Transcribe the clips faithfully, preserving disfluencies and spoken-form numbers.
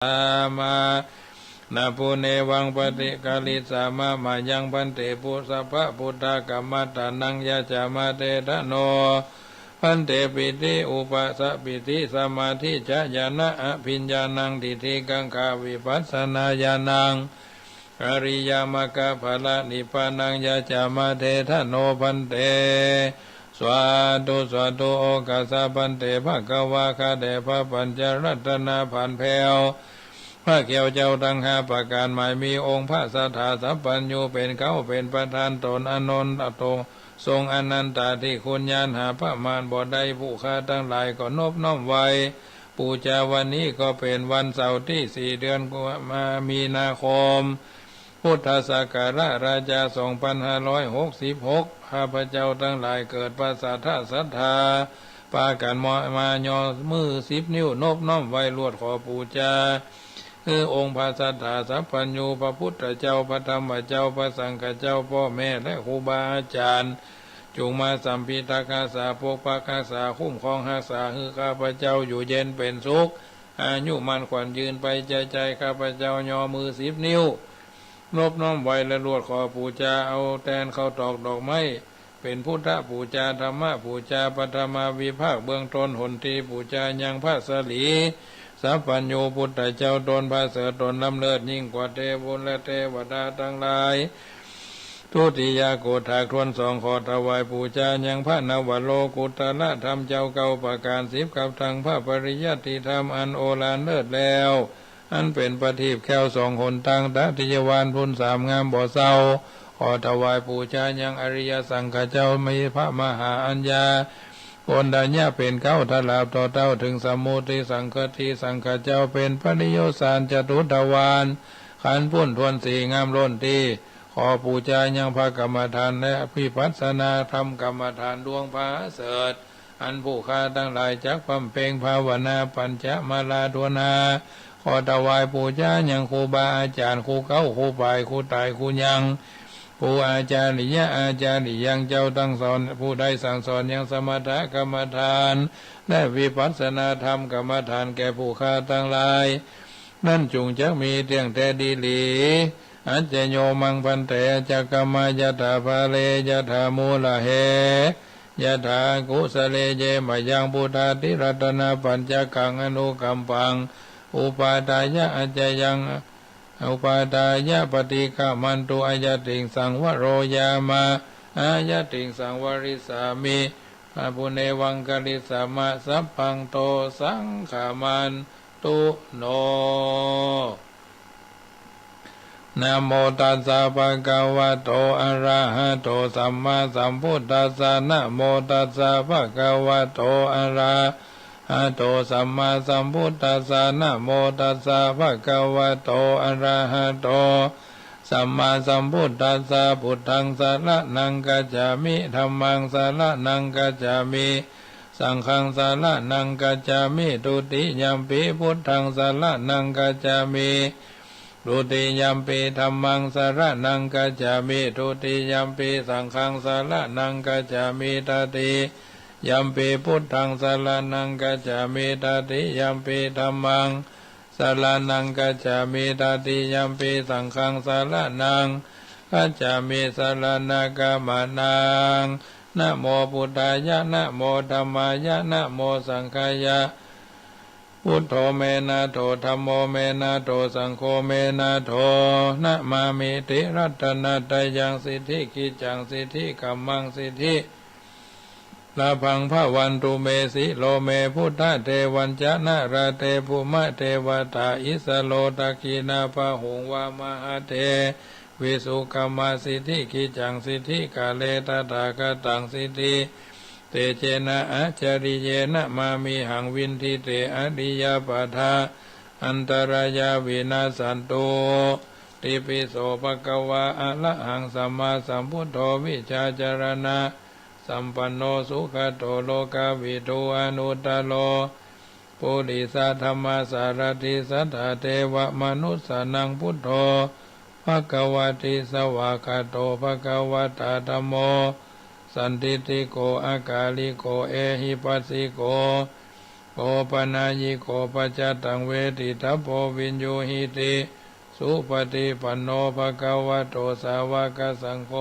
มา นะปุเณวังปฏิกริสสามะ มายัง ภันเต ปุ สัพพะ พุทธะ กัมมัตตานัง ยัจจามา เตทะโน ภันเต ปิติ อุปะสะปิติ สมาธิ จะ ญาณะ อะภิญญานัง ทิฏฐิกังขา วิปัสสนาญาณัง อริยมรรคผลนิพพานัง ยัจจามา เตทะโน ภันเต สาธุ สาธุ โอกัสสะ ภันเต ภะคะวา ข้าแต่พระปัญจรัตนพันแผ้ว พระแก้วเจ้าตังห้าประก๋าน หมายมีองค์พระสัตถาสัพพัญญู เป๋นเก๊าเป๋นประธาน ต๋นอานนท์ ต๋นทรงอนันตาธิคุณ ญาณหาประมาณบ่ได้ ผู้ข้าตังหลายก็นบน้อมไหว้ ปู๋จาวันนี้ก็เป๋นวันเสาร์ตี้สี่ เดือนกุมภา มีนาคม พุทธศักราช ราชา สองปันห้าร้อยหกสิบหก ข้าพเจ้าตังหลายเกิดพระสัตถาศรัทธา ปากั๋นมายอมือสิบนิ้วนบน้อมไหว้ลวดขอปู๋จา หื้อองค์พระสัตถาสัพพัญญู พระพุทธเจ้า พระธรรมเจ้า พระสังฆเจ้า ป้อแม่และครูบาอาจ๋ารย์ จุ่งมาสัมปิทักษา ปกปักษา คุ้มครองฮักษา หื้อข้าพเจ้าอยู่เย็นเป๋นสุข อายุมั่นขวัญยืนไป ใจ๋ๆ ข้าพเจ้ายอมือสิบนิ้วนบน้อมไหว้และลวดขอปู๋จา เอาแตนข้าวตอกดอกไม้ เป๋นพุทธปู๋จา ธรรมปู๋จา ปฐมวิภาคเบื้องต้น หนตี้ปู๋จายังพระสรีสัพพัญญูพุทธเจ้า ต๋นประเสริฐต๋นล้ำเลิศยิ่งกว่าเทพบุตรและเทวดาตังหลาย ทุติยโกฏฐากถ้วนสอง ขอถวายปู๋จายังพระนวโลกุตตรธรรมเจ้าเก้าประก๋าน สิบกับทั้งพระปริยัติธรรมอันโอฬารเลิศแล้ว อันเป๋นประทีปแก้วส่องหนตาง ตติยวาทพุ้นสามงามบ่เศร้า ขอถวายปู๋จายังอริยสังฆเจ้า มีพระมหาอัญญาโกณฑัญญะเป๋นเก๊า ตลาบต่อเต้าเถิงสมมุติสังคติสังฆเจ้า เป๋นปริโยสารจตุทวาร ขันธ์พุ้นถ้วนสี่งามล้นตี้ ขอปู๋จายังพระกรรมฐานและวิปัสสนาธรรมกรรมฐานดวงผาเสริฐ อันผู้ข้าตังหลายจักบำเพ็งภาวนาปัญจมาลาทั่วหน้า ขอถวายปู๋จายังครูบาอาจ๋ารย์ ครูเก๊า ครูป่าย ครูต๋าย ครูยัง ครูอาจาริยะ อาจาริยัง เจ้าตังสอน ผู้ได้สั่งสอนยังสมถกรรมฐาน และวิปัสสนาธรรมกรรมฐานแก่ผู้ข้าตังหลาย นั้นจุ่งจักมีเตี้ยงแต๊ดีหลี อัจจโยมังภันเต อัจจกรรมายถาภาเร ยถามูลเห ยถากุสะเล เย มะยัง พุทธาธิรัตนปัญจกัง อนุกัมปัง อุปาทายะ อัจจยัง อุปาทายะ ปะฏิกะมันตุ อะยะติงสังวะโรยามะ อะยะติงสังวะริสสามิ นะปุเณวังกะริสสามะ สัพพังโต สังคะมัน ตุ โน นะโมตัสสะ ภะคะวะโต อะระหะโต สัมมาสัมพุทธัสสะ นะโมตัสสะ ภะคะวะโต อะระหะโต สัมมาสัมพุทธัสสะ นะโมตัสสะ ภะคะวะโต อะระหะโต สัมมาสัมพุทธัสสะ พุทธังสะระณังคัจฉามิ ธัมมังสะระณังคัจฉามิ สังฆังสะระณังคัจฉามิ ทุติยัมปิพุทธังสะระณังคัจฉามิ ทุติยัมปิธัมมังสะระณังคัจฉามิ ทุติยัมปิสังฆังสะระณังคัจฉามิ ตติยัมปิพุทธังสะระณังคัจฉามิ ตติยัมปิธัมมัง สะระณังคัจฉามิ ตติยัมปิสังฆังสะระณังคัจฉามิ สะระณะกะมะนัง นะโมพุทธายะ นะโมธัมมายะ นะโมสังฆายะ พุทโธเม นะโถ ธัมโมเม นะโถ สังโฆเม นะโถ นะมามิติ รัตนะตะยัง สิทธิกิจจัง สิทธิกัมมัง สิทธิ ลาภัง ภะวันตุ เม สิโร เม พุทธะ เตวัญจะ นะระเต ภุมะเตวะตา อิสโร ทักขิณา บาหุง วามะหะเต วิสุกัมมา สิทธิกิจจัง สิทธิกาเล ตถาคตัง สิทธิเตเจนะ อัจฉริเยนะ มามิหัง วินทิเต อะริยะปะทะ อันตะรายา วินัสสันตุ ติปิโส ภะคะวา อะระหัง สัมมาสัมพุทโธ วิชชาจารณะ สัมปันโน สุขะโต โลกาวิทู อนุตตะโร ปุริสะธัมมะสารถิ สัตถะเทวะมนุสสานัง พุทโธ ภะคะวะติ สวากขาโต ภะคะวะตา ธัมโม สันทิฏฐิโก อะกาลิโก เอหิปัสสิโก โอปะนัยยิโก ปัจจัตตัง เวทิตัปโป วิญญูหิติ สุปะฏิปันโน ภะคะวะโต สาวะกะสังโฆ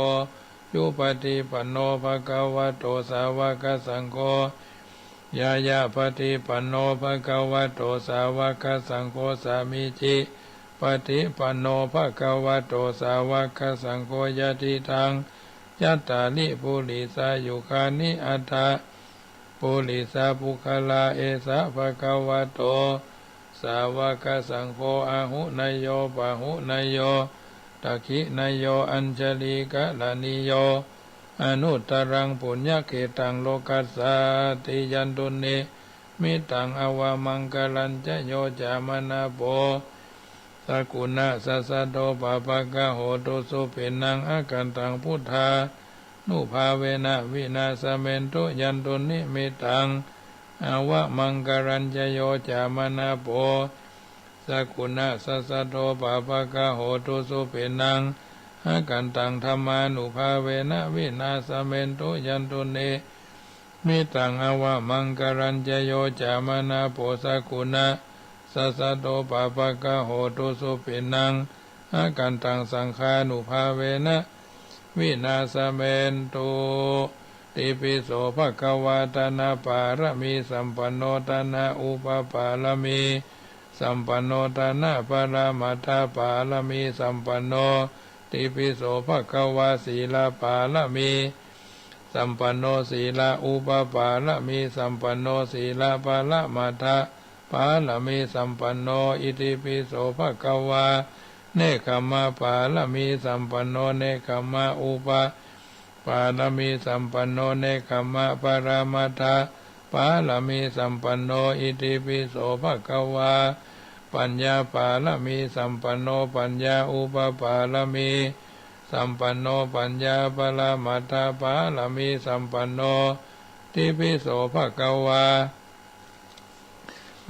จุปะฏิปันโน ภะคะวะโต สาวะกะสังโฆ ญาญาปะฏิปันโน ภะคะวะโต สาวะกะสังโฆ สามีจิปะฏิปันโน ภะคะวะโต สาวะกะสังโฆ ยะทิตัง จัตตาริ ปุริสายุคานิ อัตถะ ปุริสาปุคคลา เอสะ ภะคะวะโต สาวะกะสังโฆ อาหุเนยโย ปาหุเนยโย ทักขิเนยโย อัญชลีกะระณีโย อนุตตรัง ปุญญะเขตัง โลกัสสาติ ยันตุนนิมิตตัง อวะมังคะลัญจะ โย จามะนาโป สะกุณะสะสะโท ปาปะกะโหตุ สุปิณัง อะกันตัง พุทธานุภาเวนะ วินาสะเมนตุ ยันตุนนิมิตตัง อวะมังคะลัญจะ โย จามะนาโป สะกุณะสะสะโท ปาปะกะโหตุ สุปิณัง อะกันตัง ธัมมานุภาเวนะ วินาสะเมนตุ ยันตุนนิมิตตัง อวะมังคะลัญจะ โย จามะนาโป สะกุณะสะสะโท ปาปะกะโหตุ สุปิณัง อะกันตัง สังฆานุภาเวนะ วินาสะเมนตุ ติปิโส ภะคะวา ทานะปารมีสัมปันโน ทานะอุปปารมีสัมปันโน ทานะปะระมัตถปารมีสัมปันโน ติปิโส ภะคะวา สีลปารมีสัมปันโน สีลอุปปารมีสัมปันโน สีลปะระมัตถปารมีสัมปันโน อิติปิโส ภะคะวา เนกขัมมะปารมีสัมปันโน เนกขัมมะอุปปารมีสัมปันโน เนกขัมมะปะระมัตถปารมีสัมปันโน อิติปิโส ภะคะวา ปัญญาปารมีสัมปันโน ปัญญาอุปปารมีสัมปันโน ปัญญาปะระมัตถปารมีสัมปันโน ติปิโส ภะคะวา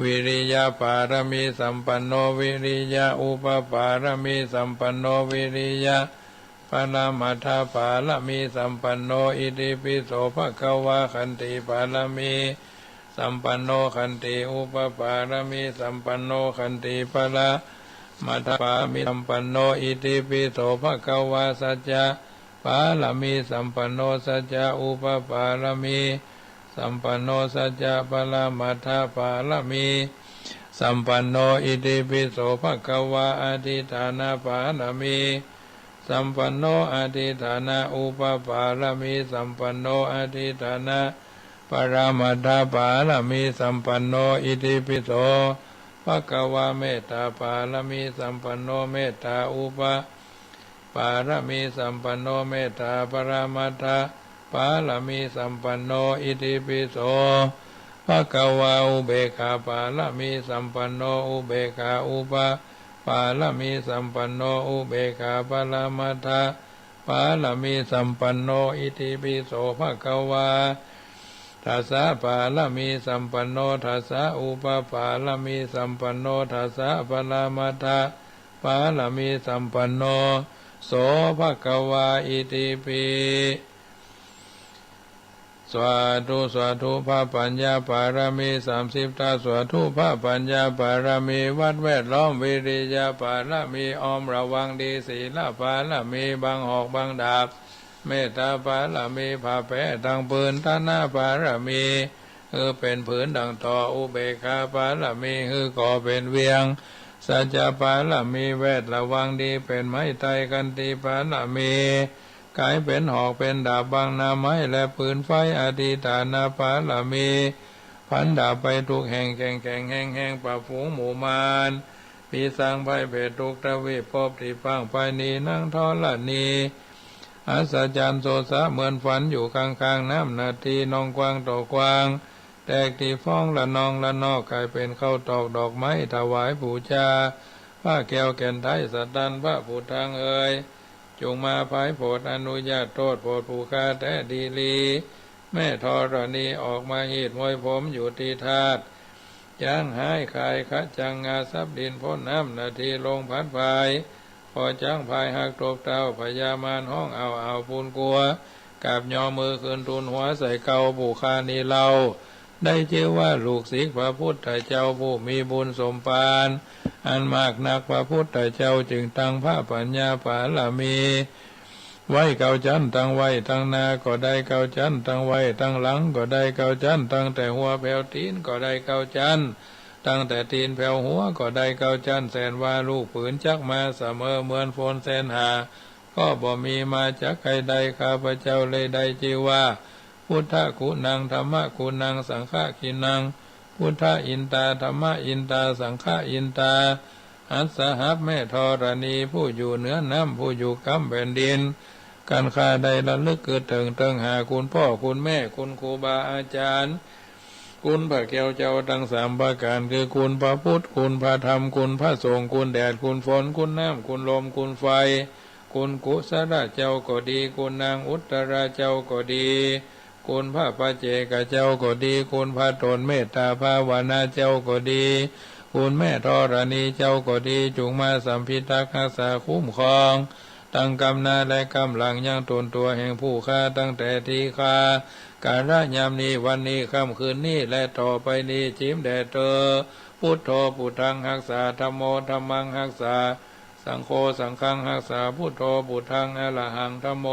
วิริยปารมีสัมปันโน วิริยอุปปารมีสัมปันโน วิริยปะระมัตถปารมีสัมปันโน อิติปิโส ภะคะวา ขันติปารมีสัมปันโน ขันติอุปปารมีสัมปันโน ขันติปะระมัตถปารมีสัมปันโน อิติปิโส ภะคะวา สัจจะปารมีสัมปันโน สัจจะอุปปารมีสัมปันโน สัจจะปะระมัตถปารมีสัมปันโน อิติปิโส ภะคะวา อธิฏฐานปารมีสัมปันโน อธิฏฐานอุปปารมีสัมปันโน อธิฏฐานปะระมัตถปารมีสัมปันโน อิติปิโส ภะคะวา เมตตาปารมีสัมปันโน เมตตาอุปปารมีสัมปันโน เมตตาปะระมัตถปารมีสัมปันโน อิติปิโส ภะคะวา อุเบกขาปารมีสัมปันโน อุเบกขาอุปปารมีสัมปันโน อุเบกขาปะระมัตถปารมีสัมปันโน อิติปิโส ภะคะวา ทัสสะปารมีสัมปันโน ทัสสะอุปปารมีสัมปันโน ทัสสะปะระมัตถปารมีสัมปันโน โส ภะคะวา อิติปิ สาธุ สาธุ พระปัญญาปารมีสามสิบทัศ สาธุ พระปัญญาปารมี วัดแวดล้อม วิริยปารมี อ้อมระวังดี ศีลปารมี บังหอกบังดาบ เมตตาปารมี ผ้าแป้ตังผืน ฐานะปารมี คือเป๋นผืนดั่งต่อ อุเบกขาปารมี คือก่อเป๋นเวียง สัจจะปารมี แวดระวังดี เป๋นไม้ไต้ ขันติปารมี ก๋ายเป๋นหอกเป๋นดาบ บังหน้าไม้และปืนไฟ อธิฏฐานปารมี พันดาบไปทุกแห่ง แข็งแข็งแฮงแฮง ปราบฝูงหมู่มาร ผีสางภัยเผตทุกทวีป ภพตี้พ่างไปหนี นางธรณี อัศจรรย์โสสะเหมือนฝัน อยู่ข้างๆ น้ำนาที นองกว้างต่อกว้าง แตกตี้ฟองระนองระนอก ก๋ายเป๋นข้าวตอกดอกไม้ ถวายปู๋จา พระแก้วแก่นไท้สตัน พระผู้ทังเอ๋ย จุ่งมาผายโผด อนุญาตโทษโผด ผู้ข้าแต๊ดีหลี แม่ธรณี ออกมาฮีดมวยผม อยู่ตี้ธาตุจ๊างฮ้าย คายขะจังงา สับดินป๊นน้ำนาที ลงผัดผาย ปอจ๊างพายหักตบเท้า พญามารฮ้องอ้าวอ้าว ปูนกั๋ว กราบยอมือขึ้นทูลหัวใส่เกล้า ผู้ข้านี้เล่า ได้จื้อว่าลูกศิษย์พระพุทธเจ้าผู้มีบุญสมภารอันมากนัก พระพุทธเจ้าจึงตั้งพระปัญญาบารมีไว้เก้าจั๊น ตั้งไว้ตังหน้าก็ได้เก้าจั๊น ตั้งไว้ตังหลังก็ได้เก้าจั๊น ตั้งแต่หัวแผวตี๋นก็ได้เก้าจั๊น ตั้งแต่ตี๋นแผวหัวก็ได้เก้าจั๊น แสนว่าลูก ผืนจักมาเสมอเหมือนฝนแสนหา ก็บ่มีมาจากใครได้ ข้าพเจ้าเลยได้จื้อว่า พุทธกุณัง ธัมมกุณัง สังฆกิณัง พุทธอินตา ธัมมอินตา สังฆอินตา อัสสหัส แม่ธรณี ผู้อยู่เหนือน้ำ ผู้อยู่กำแผ่นดิน กันข้าได้ระลึกกึ๊ดเถิงเถิงหาคุณพ่อคุณแม่ คุณครูบาอาจารย์ คุณพระแก้วเจ้าตังสามประก๋าน คือคุณพระพุทธ คุณพระธรรม คุณพระสงฆ์ คุณแดด คุณฝน คุณน้ำ คุณลม คุณไฟ คุณกุสลาเจ้าก็ดี คุณนางอุตตราเจ้าก็ดี คุณพระปัจเจกเจ้าก็ดี คุณพระต๋นเมตตาภาวนาเจ้าก็ดี คุณแม่ธรณีเจ้าก็ดี จุ่งมาสัมพิทักษ์ฮักษาคุ้มครอง ตังก้ำหน้าและก้ำหลังยังต๋นตั๋วแห่งผู้ข้า ตั้งแต่ตี้ข้ากาละยามนี้ วันนี้ ค่ำคืนนี้ และต่อไปนี้ จิ๋มแด่เต๊อะ พุทโธ พุทธังฮักษา ธัมโม ธัมมังฮักษา สังโฆ สังฆังฮักษา พุทโธ พุทธัง อรหัง ธัมโม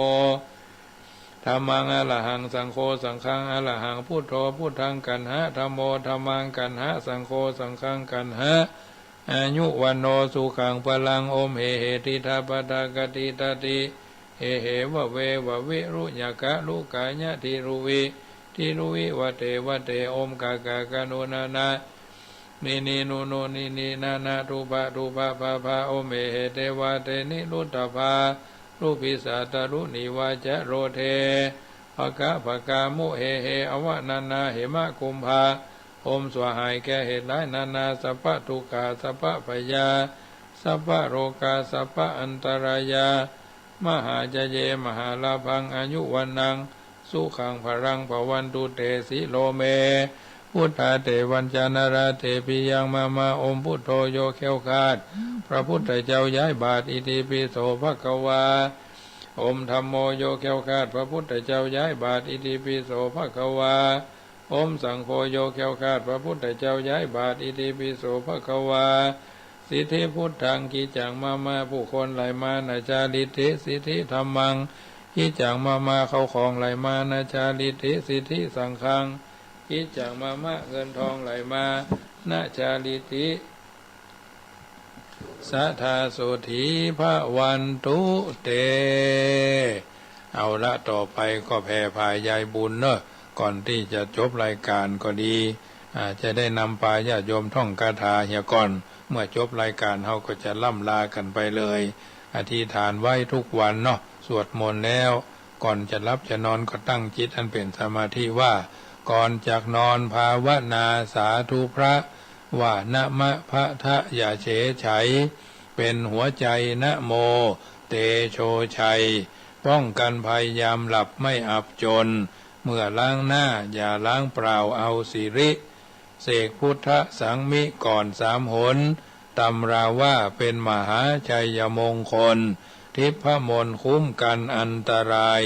ธัมมัง อรหัง สังโฆ สังฆัง อรหัง พุทโธ พุทธัง กัณหะ ธัมโม ธัมมัง กัณหะ สังโฆ สังฆัง กัณหะ อายุ วัณโณ สุขัง พลัง โอม เหเห ติฏฐาปะทา กติตาติ เหเหวะเววะ วิรุญญะกะลุกายะ ทิรุวิ ทิรุวิวะเตวะเต โอม กากากะนุนะนะ นินินุนุนินินะนะ ทุพะทุพะพะพะ โอม เหเห เตวาเต นิรุตตะภา รุพิสาตะรุณีวาจะโรเท ภะคะภะกามุ เหเห อวะนะนะ เหมะกุมภา โอม สั่วหายแก้เหตุร้ายนานา สัพพะทุกขา สัพพะพยา สัพพะโรคา สัพพะอันตรายา มหาจะเย มหาลาภัง อายุ วัณณัง สุขัง พะลัง ภะวันตุ เต สิโรเม พุทธา เต วัญจา นารา เต ปิยัง มะมะ โอม พุทโธ โย แคล้วคลาด พระพุทธเจ้า ย้ายบาตร อิติปิโส ภะคะวา โอม ธัมโม โย แคล้วคลาด พระพุทธเจ้า ย้ายบาตร อิติปิโส ภะคะวา โอม สังโฆ โย แคล้วคลาด พระพุทธเจ้า ย้ายบาตร อิติปิโส ภะคะวา สิทธิพุทธัง กิจจัง มะมะ ผู้คนไหลมา นะ จาริติ สิทธิธัมมัง กิจจัง มะมะ เข้าของไหลมา นะ จาริติ สิทธิสังฆัง กิจจัง มะมะ เงินทองไหลมา นะ จาริติ สะทา โสฏฐี ภะวันตุ เต เอาละ ต่อไปก็แผ่ผายายบุญเนอะ ก่อนตี้จะจบรายก๋านก็ดี อ่า จะได้นำปาญาติโยมท่องคาถาเหียก่อน เมื่อจบรายก๋านเฮาก็จะล่ำลากั๋นไปเลย อธิษฐานไว้ทุกวันเนาะ สวดมนต์แล้ว ก่อนจะหลับจะนอนก็ตั้งจิตอันเป๋นสมาธิว่า ก่อนจะนอนภาวนาสาธุพระ ว่านะมะพะทะ อย่าเฉยไฉ เป๋นหัวใจ๋ นะโม เตโชชัย ป้องกั๋นภัยยามหลับไม่อับจน เมื่อล้างหน้าอย่าล้างเปล่าเอาสิริ เสกพุทธสังมิก่อนสามหน ตำราว่าเป๋นมหาชัยมงคล ทิพมนต์คุ้มกั๋นอันตราย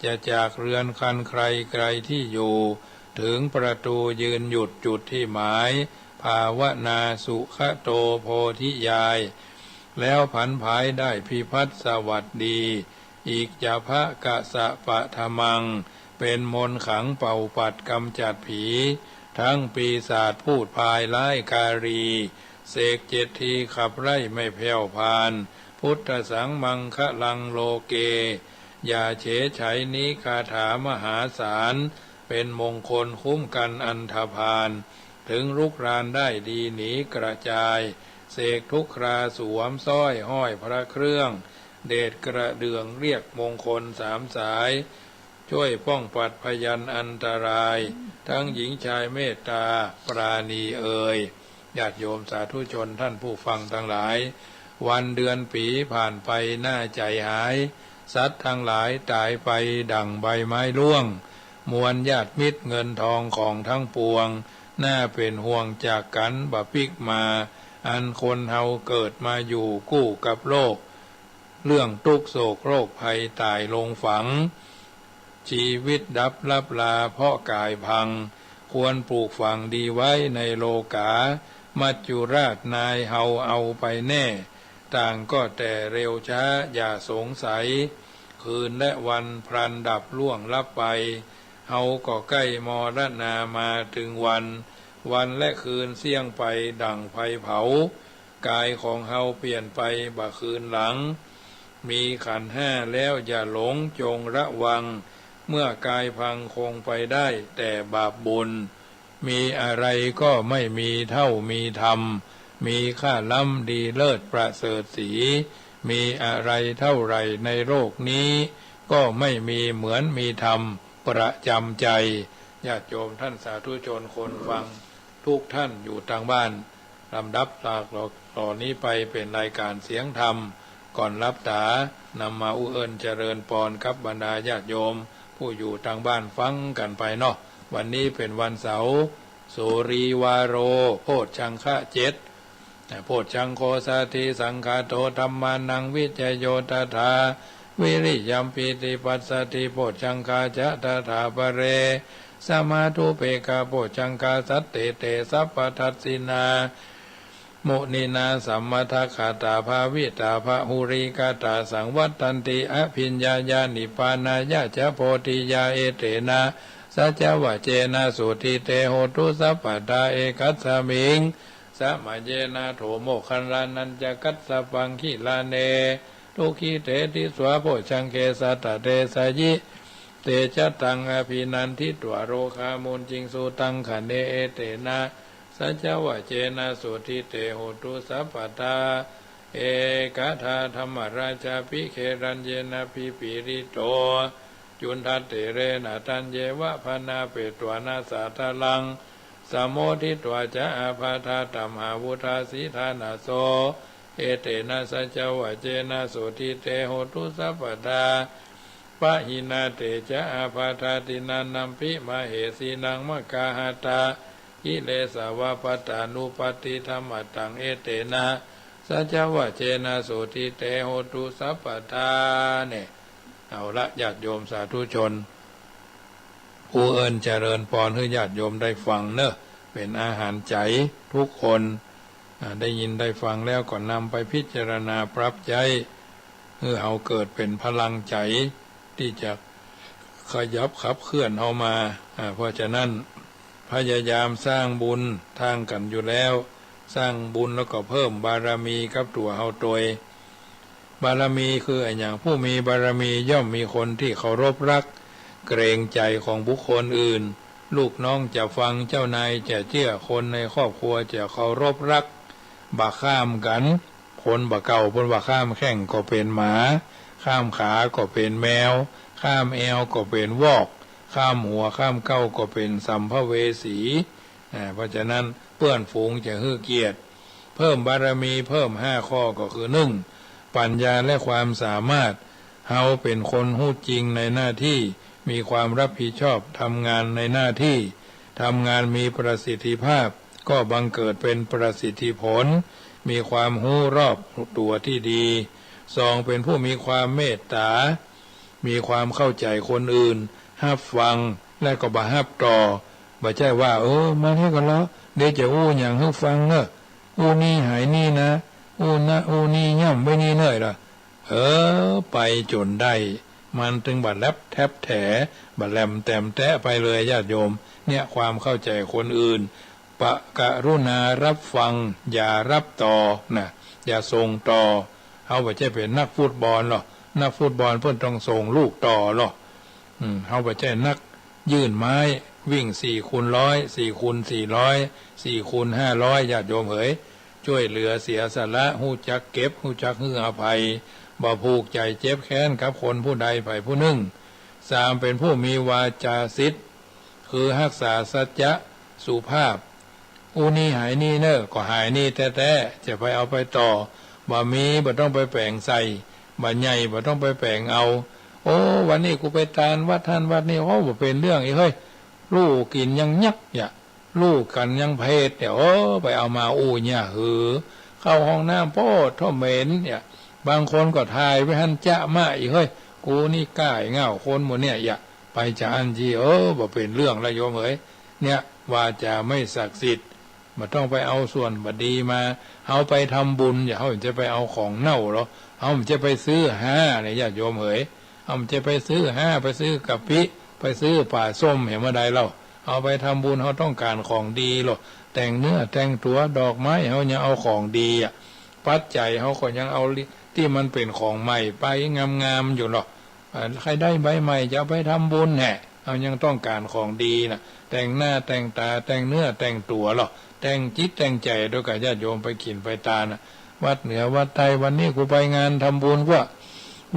จะจากเรือนคันใครไกลตี้อยู่ ถึงประตู๋ยืนหยุดจุดตี้หมาย ภาวนาสุขโตโพธิญาณ แล้วผันผายได้พิพัฒน์สวัสดี อิจจะพะกะสะปะทะมัง เป๋นมนต์ขังเป่าปัดกำจัดผี ทั้งปีศาจพูดพายร้ายกาลี เสกเจ็ดทีขับไล่ไม่แผ่วพาน พุทธัสสังมังคะลังโลเก อย่าเฉยไฉนี้คาถามหาศาล เป๋นมงคลคุ้มกั๋นอันธพาล ถึงรุกรานได้ดีหนีกระจาย เสกทุกคราสวมสร้อยห้อยพระเครื่อง เดชกระเดื่องเรียกมงคลสามสาย จ้วยป้องปัดพยันอันตราย ทั้งหญิงชายเมตตาปราณีเอย ญาติโยมสาธุชนท่านผู้ฟังตังหลาย วันเดือนปี๋ผ่านไปหน้าใจ๋หาย สัตว์ตังหลายต๋ายไปดั่งใบไม้ร่วง มวลญาติมิตรเงินทองของทั้งปวง น่าเป๋นห่วงจากกั๋นบ่ปิ๊กมา อันคนเฮาเกิดมาอยู่กู้กับโลก เรื่องตุ๊กข์โศกโรคภัยต๋ายลงฝัง ชีวิตดับลับลาเพราะก๋ายพัง ค ควรปลูกฝังดีไว้ในโลก๋า มัจจุราชนายเฮาเอาไปแน่ ต่างก็แต่เร็วช้าอย่าสงสัย คืนและวันพลันดับล่วงลับไป เฮาก็ใก้มรณามาเถิงวัน วันและคืนเสี้ยงไปดั่งไฟเผา ก๋ายของเฮาเปลี่ยนไปบ่คืนหลัง มีขันธ์ห้าแล้วอย่าหลงจงระวัง เมื่อกายพังคงไปได้แต่บาปบุญ มีอะไรก็ไม่มีเท่ามีธรรม มีค่าล้ำดีเลิศประเสริฐสี มีอะไรเท่าไหร่ในโลกนี้ ก็ไม่มีเหมือนมีธรรมประจ๋ำใจ๋ ญาติโยมท่านสาธุชนคนฟังทุกท่านอยู่ตางบ้าน ลำดับจากต่อนี้ไปเป๋นรายก๋านเสียงธรรม ก่อนหลับต๋า นำมาอู้เอิ้นเจริญปอนกับบรรดาญาติโยม ผู้อยู่ตางบ้านฟังกั๋นไปเนาะ วันนี้เป๋นวันเสาร์ สุริวาโร โพชฌังคะเจ็ด โพชฌังโข สัตถิสังขาโต ธัมมานัง วิจโย ตถา วิริยัม ปีติ ปัสสัทธิ โพชฌังคา จะ ตถา ปะเร สมาธุ เปกขา โพชฌังคา สัตเต เต สัพพทัสสินา มุนินา สัมมทักขาตา ภาวิตา บะหุลีกตา สังวัตตันติ อภิญญายา นิพพานายะ จะ โพธิยา เอเตนะ สัจจวะเจนะ สุทธิเต โหตุ สัพพทา เอกัสสะมิง สะมะเยนะ โถ โมคคัลลานัญจะกัสสะปัง ขีลาเน ทุกขิเต ทิสสา โพชฌังเข สัตตะเตสะยิ เตจะตัง อภินันทิตวา โรคามุญญิงสุตัง ขะเน เอเตนะ สัจจวะเจนะ สุทธิเต โหตุ สัพพทา เอกทา ธัมมราชาภิเข รัญเยนะ ภิปรีโต จุณฑะเถเรนะ ตัญเยวะ พาณาเปตวา นะสาทะลัง สะโมทิตวา จะ อาพาธา ตัมหาวุธา สีทานะโส เอเตนะ สัจจวะเจนะ สุทธิเต โหตุ สัพพทา ปะหินาเต จะ อาพาธา ทินนานัมปิ มะเหสีนัง มะกาหะตะ กิเลสาวา ปัตตานุปัตติ ธัมมะตัง เอเตนะ สัจจวะเจนะ สุทธิเต โหตุ สัพพทา เนี่ย เอาละ ญาติโยมสาธุชน อู้เอิ้นเจริญปอนหื้อญาติโยมได้ฟังเนอะ เป๋นอาหารใจ๋ทุกคน อ่า ได้ยินได้ฟังแล้วก็นำไปพิจารณาปรับใจ๊ หื้อเฮาเกิดเป๋นพลังใจ๋ตี้จะขยับขับเคลื่อนเฮามา อ่า เพราะฉะนั้น พยายามสร้างบุญตางกั๋นอยู่แล้ว สร้างบุญแล้วก็เพิ่มบารมีกับตั๋วเฮาตวย บารมีคืออะหยัง ผู้มีบารมีย่อมมีคนตี้เคารพฮัก เกรงใจ๋ของบุคคลอื่น ลูกน้องจะฟัง เจ้านายจะเจื้อ คนในครอบครัวจะเคารพฮัก บ่ข้ามกั๋น คนบ่าเก่าเปิ้นว่าข้ามแข้งก็เป๋นหมา ข้ามขาก็เป๋นแมว ข้ามแอวก็เป๋นวอก ข้ามหัวข้ามเก๊าก็เป๋นสัมภเวสี อ่า เพราะฉะนั้นเปื้อนฝูงจะหื้อเกียรติ เพิ่มบารมีเพิ่มห้าข้อก็คือ นึ่ง ปัญญาและความสามารถ เฮาเป๋นคนฮู้จริงในหน้าตี้ มีความรับผิดชอบ ทำงานในหน้าตี้ ทำงานมีประสิทธิภาพ ก็บังเกิดเป๋นประสิทธิผล มีความฮู้รอบตั๋วตี้ดี สอง เป๋นผู้มีความเมตต๋า มีความเข้าใจ๋คนอื่น ฮับฟัง และก็บ่ฮับต่อ บ่ใจ้ว่า เออ มานี่ก่อนละ เดี๋ยวจะอู้หยังหื้อฟังเน่อ อู้นี่หายนี่นะ อู้นะ อู้นี่ย่ำไว้นี่เน่อละ เออ ไปจ๋นได้ มันตึงบ่าแล็บแท็บแถ บ่าแหลมแตมแต๊ไปเลย ญาติโยม เนี่ย ความเข้าใจ๋คนอื่น ปะกรุณารับฟัง อย่าฮับต่อนะ อย่าส่งต่อ เฮาบ่ใจ้เป๋นนักฟุตบอลหรอก นักฟุตบอลเปิ้นต้องส่งลูกต่อหรอก อืม เฮาบ่ใจ้นักยื่นไม้ วิ่งสี่คูณร้อย สี่คูณสี่ร้อย สี่คูณห้าร้อย ญาติโยมเหย จ้วยเหลือเสียสละ ฮู้จักเก็บ ฮู้จักหื้ออภัย บ่ผูกใจ๋เจ็บแค้นกับคนผู้ใดใผผู้นึ่ง สาม เป๋นผู้มีวาจาสิทธิ์ คือฮักษาสัจจะสุภาพ อู้นี่หายนี่เน่อ ก็หายนี่แต๊ๆ จะไปเอาไปต่อ บ่มีบ่ต้องไปแป๋งใส่ บ่ใหญ่บ่ต้องไปแป๋งเอา โอ้ วันนี้กูไปตานวัดหั้นวัดนี่ โอ้ บ่เป๋นเรื่อง อีเฮ้ย ลู่กิ๋นยังยักยะ ลู่กั๋นยังเผ็ดเนี่ย โอ้ ไปเอามาอู้เนี่ยหือ เข้าห้องน้ำ โป๊ดโธ่เหม็นเนี่ย บางคนก็ถ่ายไว้หั้นจ๊ะมะ อีเฮ้ย กูนี่ก้ายง่าวคนหมู่เนี่ยยะ ไปจะอั้นจี้ เออ บ่เป๋นเรื่องละโยมเหย เนี่ย วาจ๋าไม่ศักดิ์สิทธิ์ บ่ต้องไปเอาส่วนบ่ดีมา เฮาไปทำบุญ เฮาบ่ใจ้ไปเอาของเน่าลอ เฮาบ่ใจ้ไปซื้อฮ้าเนี่ย ญาติโยมเหย เฮาบ่ใจ้ไปซื้อฮ้า ไปซื้อกะปิ ไปซื้อป๋าส้ม เหียเมื่อใดเล่า เฮาไปทำบุญ เฮาต้องก๋านของดีลอ แต่งเนื้อแต่งตั๋ว ดอกไม้ เฮายังเอาของดีอะ ปัจจัยเฮาก็ยังเอาตี้มันเป๋นของใหม่ไปงามๆ อยู่ลอ อ่า ใค่ได้ใบใหม่จะเอาไปทำบุญแหละ เฮายังต้องก๋านของดีน่ะ แต่งหน้าแต่งต๋า แต่งเนื้อแต่งตั๋วลอ แต่งจิตแต่งใจ๋ โดยกับญาติโยมไปกิ๋นไปตานน่ะ วัดเหนือวัดใต้ วันนี้กูไปงานทำบุญว่า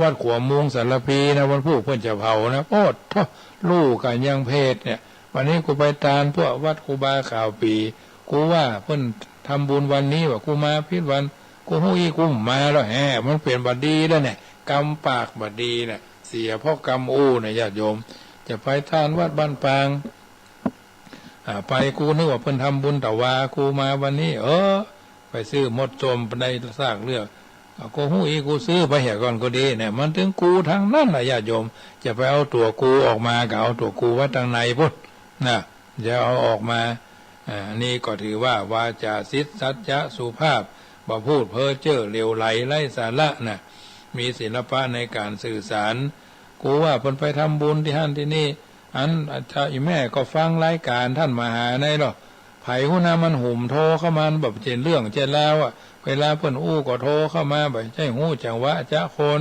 วัดขัวมุงสารภีนะ วันพูกเปิ้นจะเผานะ โอ๊ะ โธ่ ลูกกั๋นยังเพศเนี่ย วันนี้กูไปตานพวกวัดครูบาขาวปี กูว่าเปิ้นทำบุญวันนี้ว่า กูมาผิดวัน กูฮู้อี้กูบ่มาแล้วแฮะ มันเป๋นบ่ดีแล้วเนี่ย กรรมปากบ่ดีเนี่ย เสียเพราะกรรมอู้เนี่ย ญาติโยม จะไปตานวัดบ้านปาง อ่า ไป กูนึกว่าเปิ้นทำบุญตะวา กูมาวันนี้ เออ ไปซื้อมดส้ม ได้ซากเลือด อ่า ก็ฮู้อี้กูซื้อไปเหียก่อนก็ดีเนี่ย มันตึงกูตังนั้นน่ะ ญาติโยม จะไปเอาตั๋วกูออกมา ก็เอาตั๋วกูไว้ตังในปู๊นน่ะ อย่าเอาออกมา อ่า อันนี้ก็ถือว่าวาจ๋าสิทธิ์ สัจจะ สุภาพ บ่พูดเพ้อเจ้อเหลวไหลไร้สาระน่ะ มีศิลปะในก๋านสื่อสาร กูว่าเปิ้นไปทำบุญตี้หั้นตี้นี่ อันเจ้าอี้แม่ก็ฟังรายก๋านต้านมหาในลอ ใผฮู้นะ มันหุมโทรเข้ามา บ่ใจ้เรื่องใจ้ราวอะ เวลาเปิ้นอู้ก็โทรเข้ามา บ่ใจ้ฮู้จังหวะจะคน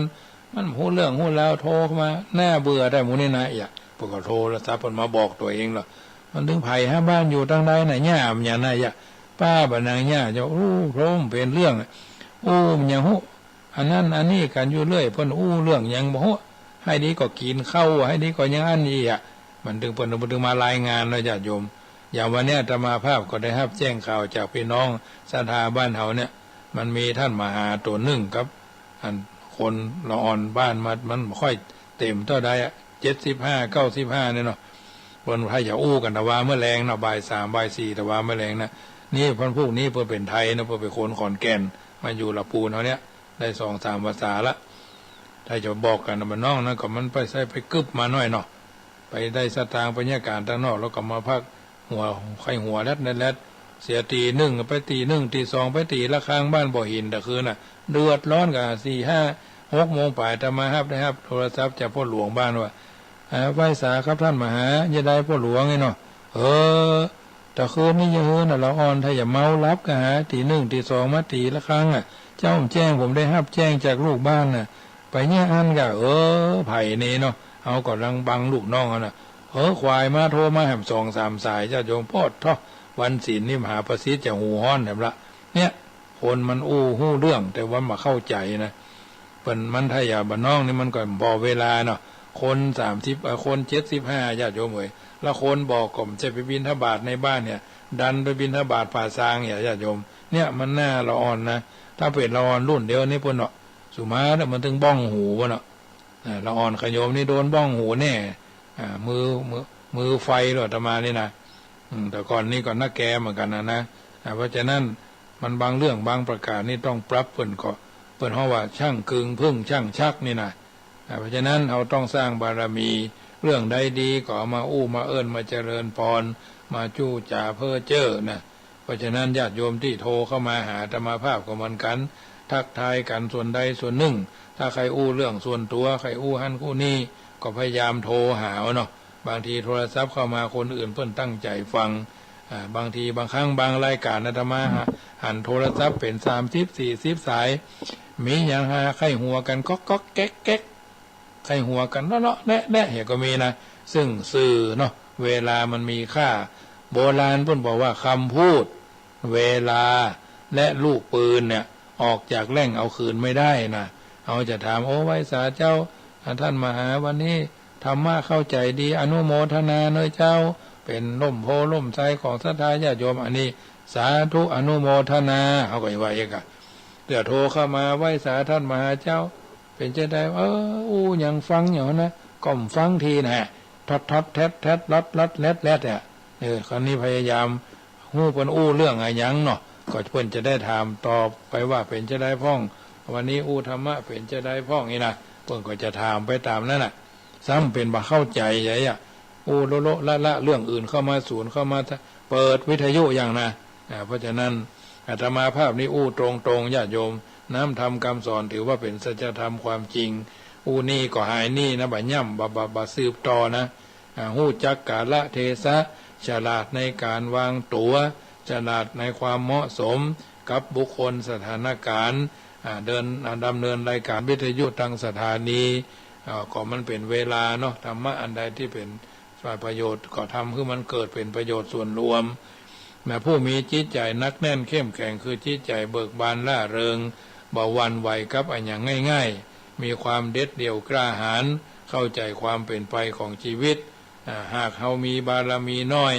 มันบ่ฮู้เรื่องฮู้ราว โทรเข้ามา น่าเบื่อแต๊หมู่นี้นะ เอียะ เปิ้นก็โทรศัพท์เปิ้นมาบอกตั๋วเองลอ มันตึง ใผฮะ บ้านอยู่ตังใดน่ะ ย่ามันหยังน่ะ เอียะ ป้าบ่านางย่าเจ้า อู้ โทรบ่เป๋นเรื่องอะ อู้ มันหยังฮู้ อันนั้นอันนี้กั๋นอยู่เรื่อย เปิ้นอู้เรื่องหยังบ่ฮู้ ให้ดีก็กิ๋นข้าว ให้ดีก็อย่างอั้นอี้อะ มันตึง เปิ้น เปิ้นตึงมารายงานเนาะ ญาติโยม อย่างวันนี้อาตมาภาพก็ได้ฮับแจ้งข่าวจากปี้น้องศรัทธาบ้านเฮาเนี่ย มันมีต้านมหาตั๋วนึ่งกับ อันคนละอ่อนบ้านมา มันบ่ค่อยเต๋มเต้าใดอะ เจ็ดสิบห้า เก้าสิบห้า เนี่ยเนาะ เปิ้นว่าจะอู้กั๋นตะวาเมื่อแลงเนาะ บ่ายสาม บ่ายสี่ ตะวาเมื่อแลงนะ นี่เปิ้นพูกนี้เปิ้นเป๋นไทยนะ เปิ้นเป๋นคนขอนแก่น มาอยู่ละปูนเฮาเนี่ย ได้สองสามภาษาละ ถ้าจะบอกกั๋นนะ บ้านนอกนั้นก็มันไปใส่ไปกึ๊บมาหน้อยเนาะ ไปได้สตางค์ไปเยียะก๋านตังนอก แล้วก็มาพักหัว ใค่หัวแลดแลดแลด เสียตี๋นึ่งไปตี๋นึ่ง ตี๋สองไปตี๋ระฆังบ้านบ่อหินตะคืนน่ะ เดือดร้อนกั๋น สี่ ห้า หกโมงป๋าย อาตมาฮับ ได้ฮับโทรศัพท์จากพ่อหลวงบ้านว่า อ่า ไหว้สาครับต้านมหา จะใดพ่อหลวงไอ้เนาะ เออ ตะคืนนี้อย่าหื้อน่ะ ละอ่อน ถ้าอย่าเมาหลับก็หา ตี๋นึ่งตี๋สองมาตี๋ระฆังอะ เจ้าแจ้ง ผมได้ฮับแจ้งจากลูกบ้านน่ะ ไปเยียะอั้นก่ะ เออ ใผนี่เนาะ เฮาก่ำลังบังลูกน้องเฮาน่ะ เออ ขวายมาโทรมาแหมสองสามสาย ญาติโยม โพดเถาะ วันศีลนี่มหาประสิทธิ์จะหูฮ้อนแหมละ เนี่ย คนมันอู้ฮู้เรื่อง แต่ว่าบ่เข้าใจ๋นะ เปิ้นมันถ้าอย่างบ้านนอกนี่มันก็บ่เวลาเนาะ คนสามสิบ เอ่อ คนเจ็ดสิบห้า ญาติโยมเอ๋ย แล้วคนบอกก็บ่ใจ้ไปบิณฑบาตในบ้านเนี่ย ดันไปบิณฑบาตป่าซางเนี่ย ญาติโยม เนี่ยมันน่าละอ่อนนะ ถ้าเป๋นละอ่อนรุ่นเดียวนี้ปู้นเนาะ สุมาเนี่ยมันตึงบ้องหูปู้นเนาะ อ่า ละอ่อนขะโยมนี่โดนบ้องหูแน่ อ่า มือ มือ มือไฟเลยอาตมานี่นะ อืม แต่ก่อนนี้ก็นักแกเหมือนกั๋นนะนะ อ่า เพราะฉะนั้นมันบางเรื่องบางประก๋านนี่ต้องปรับ เปิ้นก็ เปิ้นฮ้องว่าช่างกึงผึ้งช่างชักนี่นะ อ่า เพราะฉะนั้นเฮาต้องสร้างบารมี เรื่องใดดีก็เอามาอู้มาเอิ้นมาเจริญพร มาจู๊จ๋าเพ้อเจ้อนะ เพราะฉะนั้นญาติโยมตี้โทรเข้ามาหาอาตมาภาพก็เหมือนกั๋น ทักทายกั๋นส่วนใดส่วนนึ่ง ถ้าใค่อู้เรื่องส่วนตั๋ว ใค่อู้หั้นอู้นี่ ก็พยายามโทรหาเอาเนาะ บางทีโทรศัพท์เข้ามาคนอื่นเปิ้นตั้งใจ๋ฟัง อ่า บางทีบางครั้งบางรายก๋านอาตมาหันโทรศัพท์เป๋นสามสิบสี่สิบสาย มีหยังหาใค่หัวกั๋นก๊อกก๊อกแก๊กแก๊ก ใค่หัวกั๋นเลาะเลาะและและเหียก็มีนะ ซึ่งสื่อเนาะ เวลามันมีค่า โบราณเปิ้นบอกว่าคำพูด เวลา และลูกปืนเนี่ย ออกจากแหล่งเอาคืนไม่ได้นะ เฮาจะถาม โอ้ ไหว้สาเจ้า อ่า ต้านมหาวันนี้ธรรมะเข้าใจ๋ดี อนุโมทนาเน้อเจ้า เป๋นร่มโพธิ์ร่มไทรของศรัทธาญาติโยม อันนี้สาธุอนุโมทนา เฮาก็ว่าเองอะ เตื้อโทรเข้ามาไหว้สาต้านมหาเจ้า เป๋นจาใด เออ อู้หยังฟังอยู่นะ ก็บ่ฟังทีนะ ทอดทอดแทดแทด ลอดลอดแลดแลดอะ เออ คราวนี้พยายาม ฮู้เปิ้นอู้เรื่องอะหยังเนาะ ก็เปิ้นจะได้ถามตอบไปว่าเป๋นจาใดพ่อง วันนี้อู้ธรรมะเป๋นจาใดพ่องนี่นะ เปิ้นก็จะถามไปต๋ามนั้นน่ะ ซ้ำเป๋นบ่เข้าใจ๋ใหญ่อะ อู้โละโละละละ เรื่องอื่นเข้ามาสวนเข้ามา เปิดวิทยุยังนะ อ่า เพราะฉะนั้นอาตมาภาพนี้อู้ตรงๆ ญาติโยม น้ำธรรมคำสอนถือว่าเป๋นสัจธรรมความจริง อู้นี่ก็หายนี่นะ บ่ย่ำ บ่ บ่ บ่สืบต่อนะ อ่า ฮู้จักกาลเทศะ ฉลาดในการวางตั๋ว ฉลาดในความเหมาะสมกับบุคคลสถานการณ์ อ่า เดิน อ่า ดำเนินรายการวิทยุตางสถานี อ่า ก็มันเป๋นเวลาเนาะ ธรรมะอันใดตี้เป๋นประโยชน์ก็ทำหื้อมันเกิดเป๋นประโยชน์ส่วนรวม นะ ผู้มีจิตใจ๋หนักแน่นเข้มแข็ง คือจิตใจ๋เบิกบานร่าเริง บ่หวั่นไหวกับอะหยังง่ายๆ มีความเด็ดเดี่ยวกล้าหาญ เข้าใจ๋ความเป๋นไปของชีวิต อ่า หากเฮามีบารมีน้อย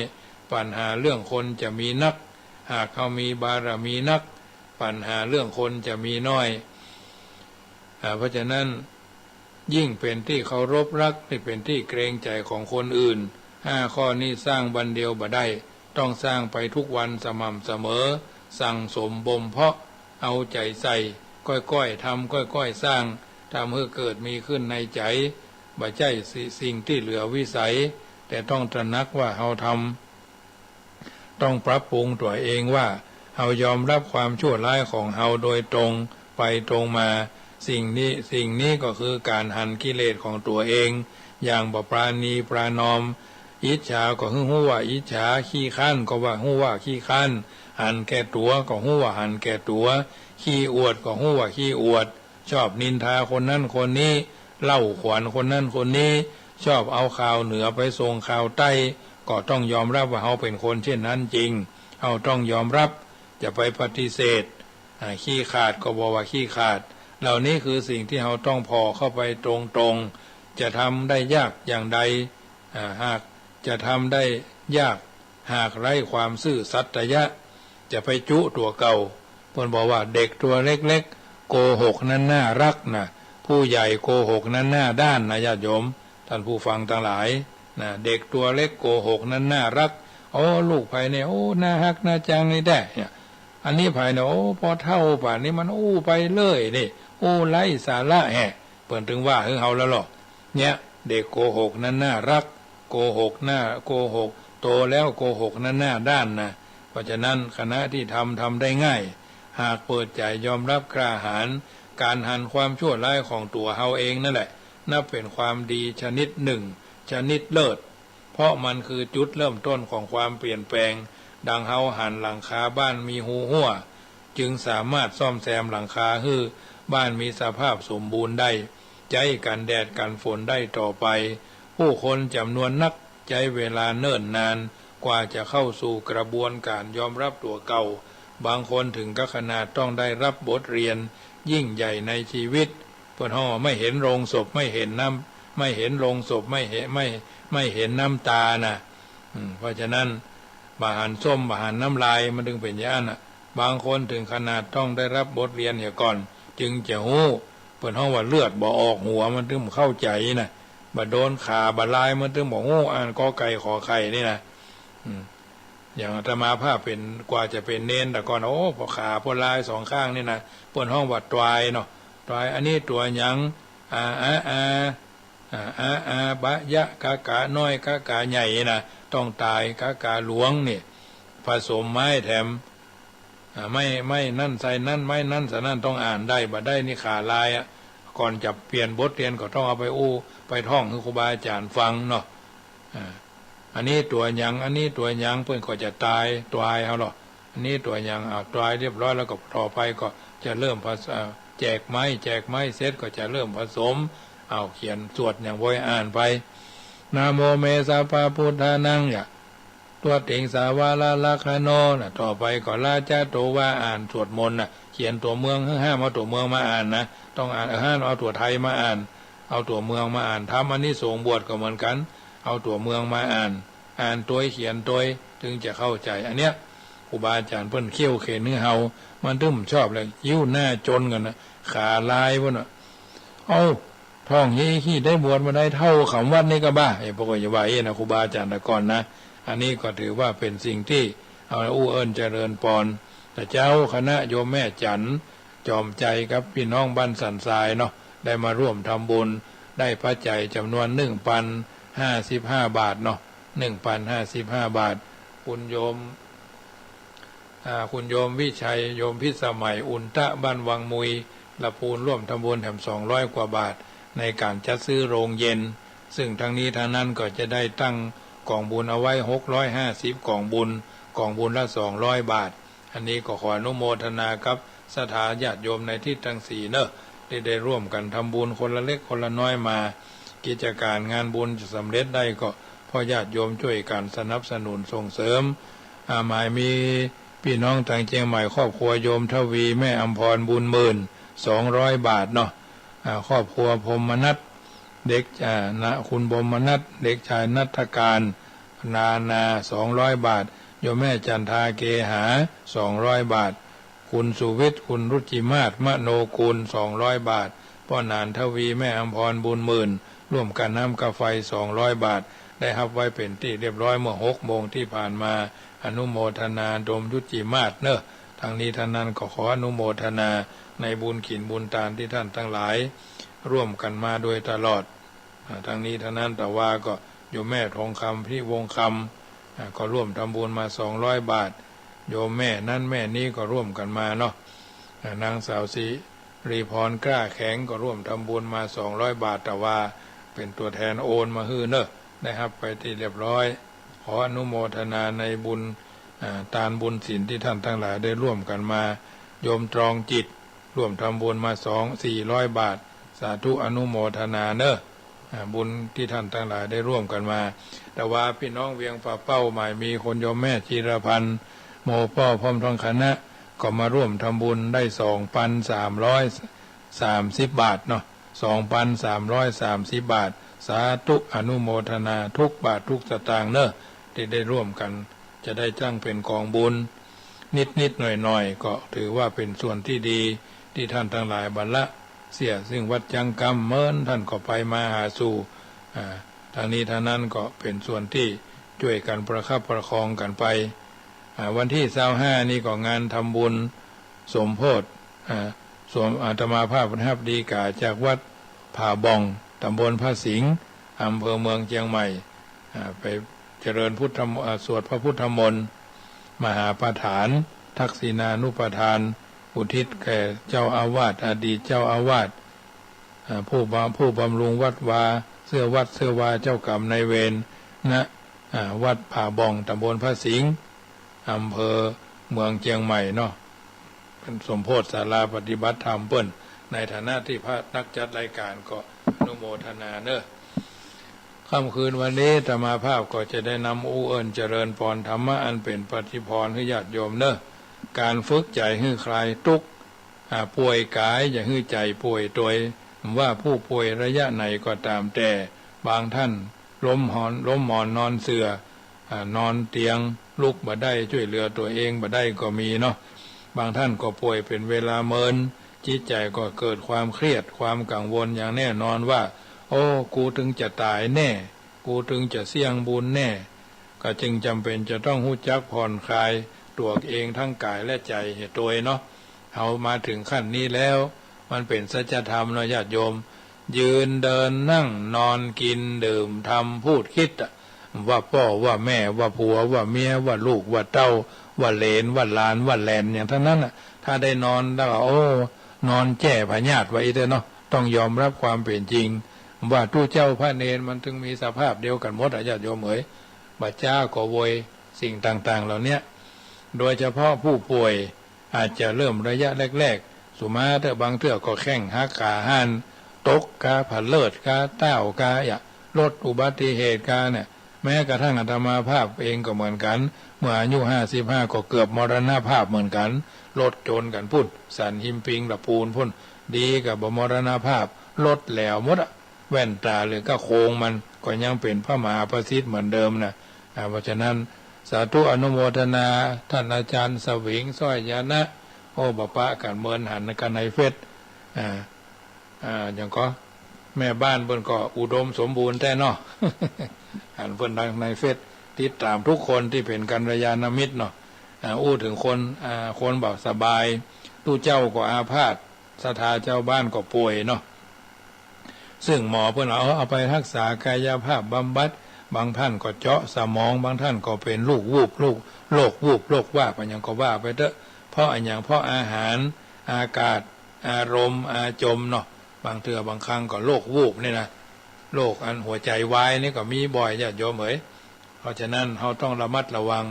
ปัญหาเรื่องคนจะมีนัก หากเฮามีบารมีนัก ปัญหาเรื่องคนจะมีน้อย อ่า เพราะฉะนั้น ยิ่งเป๋นตี้เคารพรัก ตี้เป๋นตี้เกรงใจ๋ของคนอื่น ห้าข้อนี้สร้างวันเดียวบ่ได้ ต้องสร้างไปทุกวันสม่ำเสมอ สั่งสมบ่มเพาะ เอาใจ๋ใส่ ก้อยๆ ทำ ก้อยๆ สร้าง ทำหื้อเกิดมีขึ้นในใจ๋ บ่ใจ้สิ สิ่งตี้เหลือวิสัย แต่ต้องตระหนักว่าเฮาทำ ต้องปรับปรุงตั๋วเองว่า เฮายอมรับความชั่วร้ายของเฮาโดยตรงไปตรงมา สิ่งนี้ สิ่งนี้ก็คือก๋านหันกิเลสของตั๋วเอง อย่างบ่ปราณีประณอม อิจฉาก็หื้อฮู้ว่าอิจฉา ขี้คร้านก็ว่าฮู้ว่าขี้คร้าน หันแก่ตั๋วก็ฮู้ว่าหันแก่ตั๋ว ขี้อวดก็ฮู้ว่าขี้อวด ชอบนินทาคนนั้นคนนี้ เล่าขวัญคนนั้นคนนี้ ชอบเอาข่าวเหนือไปส่งข่าวใต้ ก็ต้องยอมรับว่าเฮาเป๋นคนเช่นนั้นจริง เฮาต้องยอมรับ อย่าไปปฏิเสธ อ่า ขี้ขลาดก็บอกว่าขี้ขลาด เหล่านี้คือสิ่งที่เฮาต้องผ่อเข้าไปตรงๆ จะทำได้ยากอย่างใด อ่า หากจะทำได้ยาก หากไร้ความซื่อสัตย์ จะไปจุตั๋วเก่า เปิ้นบอกว่าเด็กตั๋วเล็กๆ โกหกนั้นน่ารักนะ ผู้ใหญ่โกหกนั้นหน้าด้านนะ ญาติโยม ท่านผู้ฟังตังหลายนะ เด็กตั๋วเล็กโกหกนั้นน่ารัก โอ้ ลูกใผเนี่ย โอ้ น่าฮักน่าจังนี่แต๊ เนี่ย อันนี้ใผเนี่ย โอ้ ปอเฒ่าป่านนี้มันอู้ไปเรื่อยนี่ อู้ไร้สาระแฮะ เปิ้นตึงว่าหื้อเฮาแล้วลอ เนี่ย เด็กโกหกนั้นน่าฮัก โกหกหน้า โกหก โตแล้วโกหกนั้นหน้าด้านนะ เพราะฉะนั้นขณะที่ทำ ทำได้ง่าย หากเปิดใจ๋ยอมรับกล้าหาญ ก๋านหันความชั่วร้ายของตั๋วเฮาเองนั่นแหละ นับเป๋นความดีชนิดหนึ่ง ชนิดเลิศ เพราะมันคือจุดเริ่มต้นของความเปลี่ยนแปลง ดังเฮาหันหลังคาบ้านมีฮูฮั่ว จึงสามารถซ่อมแซมหลังคาหื้อบ้านมีสภาพสมบูรณ์ได้ ใจ๊กั๋นแดดกั๋นฝนได้ต่อไป ผู้คนจ๋ำนวนนักใจ๊เวลาเนิ่นนานกว่าจะเข้าสู่กระบวนก๋านยอมรับตั๋วเก่า บางคนถึงกับขนาดต้องได้รับบทเรียนยิ่งใหญ่ในชีวิต เปิ้นฮ้องว่าไม่เห็นโลงศพ ไม่เห็นน้ำ ไม่เห็นโลงศพ ไม่เห็น ไม่ ไม่เห็นน้ำตานะ อืม เพราะฉะนั้น บ่หันส้ม บ่หันน้ำลาย มันตึงเป๋นอย่างนั้นน่ะ บางคนถึงขนาดต้องได้รับบทเรียนเหียก่อน จึงจะฮู้ เปิ้นฮ้องว่าเลือดบ่ออกหัว มันตึงเข้าใจ๋นะ บ่โดนขาบ่ลาย มันตึงบ่ฮู้อ่านกอไก่ขอไข่นี่นะ อืม อย่างอาตมาภาพเป๋น กว่าจะเป๋นเณรแต่ก่อน โอ้ ปอขาปอลายสองข้างนี่นะ เปิ้นฮ้องว่าตวายเนาะ ตวาย อันนี้ตั๋วหยัง อา อา อา อา อา อา บะ ยะ กะ กาน้อย กะ กาใหญ่นะ ต้องตาย กะ กาหลวงนี่ ผสมไม้แถม อ่า ไม้ ไม้นั้นใส่นั้น ไม้นั้นใส่นั้น ต้องอ่านได้ บ่ได้นี่ขาลายอะ ก่อนจะเปลี่ยนบทเรียนก็ต้องเอาไปอู้ ไปท่องหื้อครูบาอาจ๋ารย์ฟังเนาะ อ่า อันนี้ตั๋วหยัง อันนี้ตั๋วหยัง เปิ้นก็จะตาย ตวายเอาลอ อันนี้ตั๋วหยัง อ้าว ตวายเรียบร้อยแล้วก็ต่อไปก็จะเริ่มผส- อ่า แจกไม้ แจกไม้เสร็จก็จะเริ่มผสม อ้าว เขียนสวดหยังไว้อ่านไป นะโมเม สัพพะพุทธานัง ยะ ตัวเต็งสาวาระลักขโณนะ ต่อไปก็ลาจะโตวา อ่านสวดมนต์นะ เขียนตั๋วเมืองหื้อ ห้ามเอาตั๋วเมืองมาอ่านนะ ต้องอ่าน เออ ห้ามเอาตั๋วไทยมาอ่าน เอาตั๋วเมืองมาอ่าน ทำอานิสงส์บวชก็เหมือนกั๋น เอาตั๋วเมืองมาอ่าน อ่านตวยเขียนตวย ตึงจะเข้าใจ๋ อันเนี้ย ครูบาอาจ๋ารย์เปิ้นเคี่ยวเข็ญหื้อเฮา มันตึงชอบแหละ หิ้วหน้าจนกั๋นนะ ขาลายปุ้นน่ะ เอ้า ท่องฮี้ฮี้ ได้บวชมาได้เท่าขำวัดนี้ก็บ้า เอ้ย พวกก็อย่าว่าเอ้ยนะ ครูบาอาจ๋ารย์แต่ก่อนนะ อันนี้ก็ถือว่าเป๋นสิ่งตี้ เอา อู้เอิ้นเจริญปอน แต่เจ้าคณะโยมแม่จั๋น จอมใจ๋กับปี้น้องบ้านสันทรายเนาะ ได้มาร่วมทำบุญ ได้ปัจจัยจ๋ำนวนหนึ่งปันห้าสิบห้าบาทเนาะ หนึ่งปันห้าสิบห้าบาท คุณโยม อ่า คุณโยมวิชัย โยมพิสมัย อุนตะ บ้านวังมุย ละปูน ร่วมทำบุญแถมสองร้อยกว่าบาท ในก๋านจัดซื้อโฮงเย็น ซึ่งทั้งนี้ทั้งนั้นก็จะได้ตั้งก๋องบุญเอาไว้หกร้อยห้าสิบก๋องบุญ ก๋องบุญละสองร้อยบาท อันนี้ก็ขออนุโมทนากับศรัทธาญาติโยมในทิศทั้งสี่เนอะ ที่ได้ร่วมกั๋นทำบุญคนละเล็กคนละน้อยมา กิจก๋านงานบุญจะสำเร็จได้ก็เพราะญาติโยมจ้วยกั๋นสนับสนุนส่งเสริม อ่า หมายมีปี้น้องตางเจียงใหม่ ครอบครัวโยมทวี แม่อำพร บุญหมื่น สองร้อยบาทเนาะ อ่า ครอบครัวพรหมนัส เด็ก อ่า นะ คุณพรหมนัส เด็กชายณัฐการ นานา สองร้อยบาท โยมแม่จันทา เกหา สองร้อยบาท คุณสุวิทย์ คุณรุจิมาศ มโนกูล สองร้อยบาท ป้อหนานทวี แม่อำพร บุญหมื่น ร่วมกั๋นน้ำกาไฟ สองร้อยบาท ได้ฮับไว้เป๋นตี้เรียบร้อยเมื่อหกโมงตี้ผ่านมา อนุโมทนาโยมรุจิมาศเนอะ ทั้งนี้ทั้งนั้นก็ขออนุโมทนาในบุญกิ๋นบุญตานตี้ท่านตังหลายร่วมกั๋นมาโดยตลอด อ่า ทั้งนี้ทั้งนั้น แต่ว่าก็โยมแม่ทองคำ พิวงศ์คำ อ่า ก็ร่วมทำบุญมาสองร้อยบาท โยมแม่นั้นแม่นี้ก็ร่วมกั๋นมาเนาะ อ่า นางสาวสิริพร กล้าแข็ง ก็ร่วมทำบุญมาสองร้อยบาท แต่ว่าเป๋นตั๋วแทนโอนมาหื้อเนอะ ได้ฮับไปตี้เรียบร้อย ขออนุโมทนาในบุญ อ่า ตานบุญศีลตี้ท่านตังหลายได้ร่วมกั๋นมา โยมตรองจิต ร่วมทำบุญมาสอง สี่ร้อยบาท สาธุอนุโมทนาเนอะ อ่า บุญตี้ท่านตังหลายได้ร่วมกั๋นมา แต่ว่าปี้น้องเวียงป่าเป้า หมายมีคนโยมแม่จีรพันธ์ โมป้อ พร้อมทั้งคณะ ก็มาร่วมทำบุญได้สองปันสามร้อยสามสิบบาทเนาะ สองปันสามร้อยสามสิบบาท สาธุอนุโมทนาทุกบาททุกสตางค์เนอะ ตี้ได้ร่วมกั๋น จะได้ตั้งเป๋นก๋องบุญ นิดๆ หน่อยๆ ก็ถือว่าเป๋นส่วนตี้ดี ตี้ท่านตังหลายบ่ละเสียซึ่งวัตจังกรรม เหมินท่านก็ไปมาหาสู่ อ่า ทั้งนี้ทั้งนั้นก็เป๋นส่วนตี้จ้วยกั๋นประคับประคองกั๋นไป อ่า วันตี้ซาวห้านี้ก็งานทำบุญสมโภช อ่า สม อาตมาภาพได้ฮับดีก๋าจากวัดผาบ่อง ต๋ำบลพระสิงห์ อำเภอเมืองเจียงใหม่ อ่า ไปเจริญพุทธม- อ่า สวดพระพุทธมนต์ มหาปาฐาน ทักษิณานุปาทาน อุทิศแก่เจ้าอาวาส อดีตเจ้าอาวาส อ่า ผู้บำ- ผู้บำรุงวัดวา เสื้อวัดเสื้อวา เจ้ากรรมนายเวร ณ อ่า วัดผาบ่อง ต๋ำบลพระสิงห์ อำเภอเมืองเจียงใหม่เนาะ เป๋นสมโภชศาลาปฏิบัติธรรมเปิ้น ในฐานะตี้พระนักจัดรายก๋านก็อนุโมทนาเนอะ ค่ำคืนวันนี้อาตมาภาพก็จะได้นำอู้เอิ้นเจริญปอนธรรมะอันเป๋นปฏิภรณ์หื้อญาติโยมเนอะ ก๋านฝึกใจ๋หื้อคลายตุ๊กข์ อ่า ป่วยก๋ายอย่าหื้อใจ๋ป่วยตวย ว่าผู้ป่วยระยะไหนก็ต๋าม แต่บางท่านล้มหอน ล้มหมอนนอนเสื่อ อ่า นอนเตียง ลุกบ่ได้ จ้วยเหลือตั๋วเองบ่ได้ก็มีเนาะ บางท่านก็ป่วยเป๋นเวลาเมิน จิตใจ๋ก็เกิดความเครียด ความกังวลอย่างแน่นอนว่า โอ้ กูตึงจะต๋ายแน่ กูตึงจะเสี้ยงบุญแน่ ก็จึงจ๋ำเป๋นจะต้องฮู้จักผ่อนคลายตั๋วเองทั้งก๋ายและใจ๋หื้อตวยเนาะ เฮามาเถิงขั้นนี้แล้ว มันเป๋นสัจธรรมเนาะญาติโยม ยืนเดินนั่งนอนกินดื่มทำพูดคิดอะ ว่าป้อว่าแม่ ว่าผัวว่าเมีย ว่าลูกว่าเต้า ว่าเหลน ว่าหลาน ว่าแหลน อย่างเต้านั้นน่ะ ถ้าได้นอนแล้วก็ โอ้ นอนแจ้พญาติว่าอี้เต๊อะเนาะ ต้องยอมรับความเป๋นจริง ว่าตุ๊เจ้าพระเณรมันตึงมีสภาพเดียวกั๋นหมดอะญาติโยมเอ๋ย บ่จ๊าก็โวย สิ่งต่างๆ เหล่าเนี้ย โดยเฉพาะผู้ป่วย อาจจะเริ่มระยะแรกๆ สุมาเต๊อะ บางเตื้อก็แข้งหักขาหั่น ตกกา ผะเลิดกา ต้าวกา อย่า รถอุบัติเหตุกาเนี่ย แม้กระทั่งอาตมาภาพเองก็เหมือนกั๋น เมื่ออายุห้าสิบห้าก็เกือบมรณภาพเหมือนกั๋น รถจนกั๋นปุ้น สันหิมปิงตะปูนปุ้น ดีกะบ่มรณภาพ รถแหลวหมดอะ แว่นต๋าเหลือก้าโครงมัน ก็ยังเป๋นพระมหาประสิทธิ์เหมือนเดิมน่ะ อ่า เพราะฉะนั้น สาธุอนุโมทนา ท่านอาจารย์สวิง สร้อยญาณะ โอ้ บ่ปะกั๋น เมินหันกั๋นในเฟซ อ่า อ่า อย่างก็ แม่บ้านเปิ้นก็อุดมสมบูรณ์แต๊เนาะ หันเปิ้นดังในเฟซ ติดต๋ามทุกคนตี้เป๋นกัลยาณมิตรเนาะ อ่า อู้เถิงคน อ่า คนบ่สบาย ตุ๊เจ้าก็อาพาธ ศรัทธาเจ้าบ้านก็ป่วยเนาะ ซึ่งหมอเปิ้นเอา เอาไปฮักษากายภาพบำบัด บางท่านก็เจาะสมอง บางท่านก็เป๋นลูกวูบ ลูก โรควูบ โรควาบ อะหยังก็ว่าไปเต๊อะ เพราะอะหยัง เพราะอาหาร อากาศ อารมณ์ อาจมเนาะ บางเตื้อบางครั้งก็โรควูบนี่นะ โรคอันหัวใจ๋วายนี่ก็มีบ่อย ญาติโยมเอ๋ย เพราะฉะนั้นเฮาต้องระมัดระวัง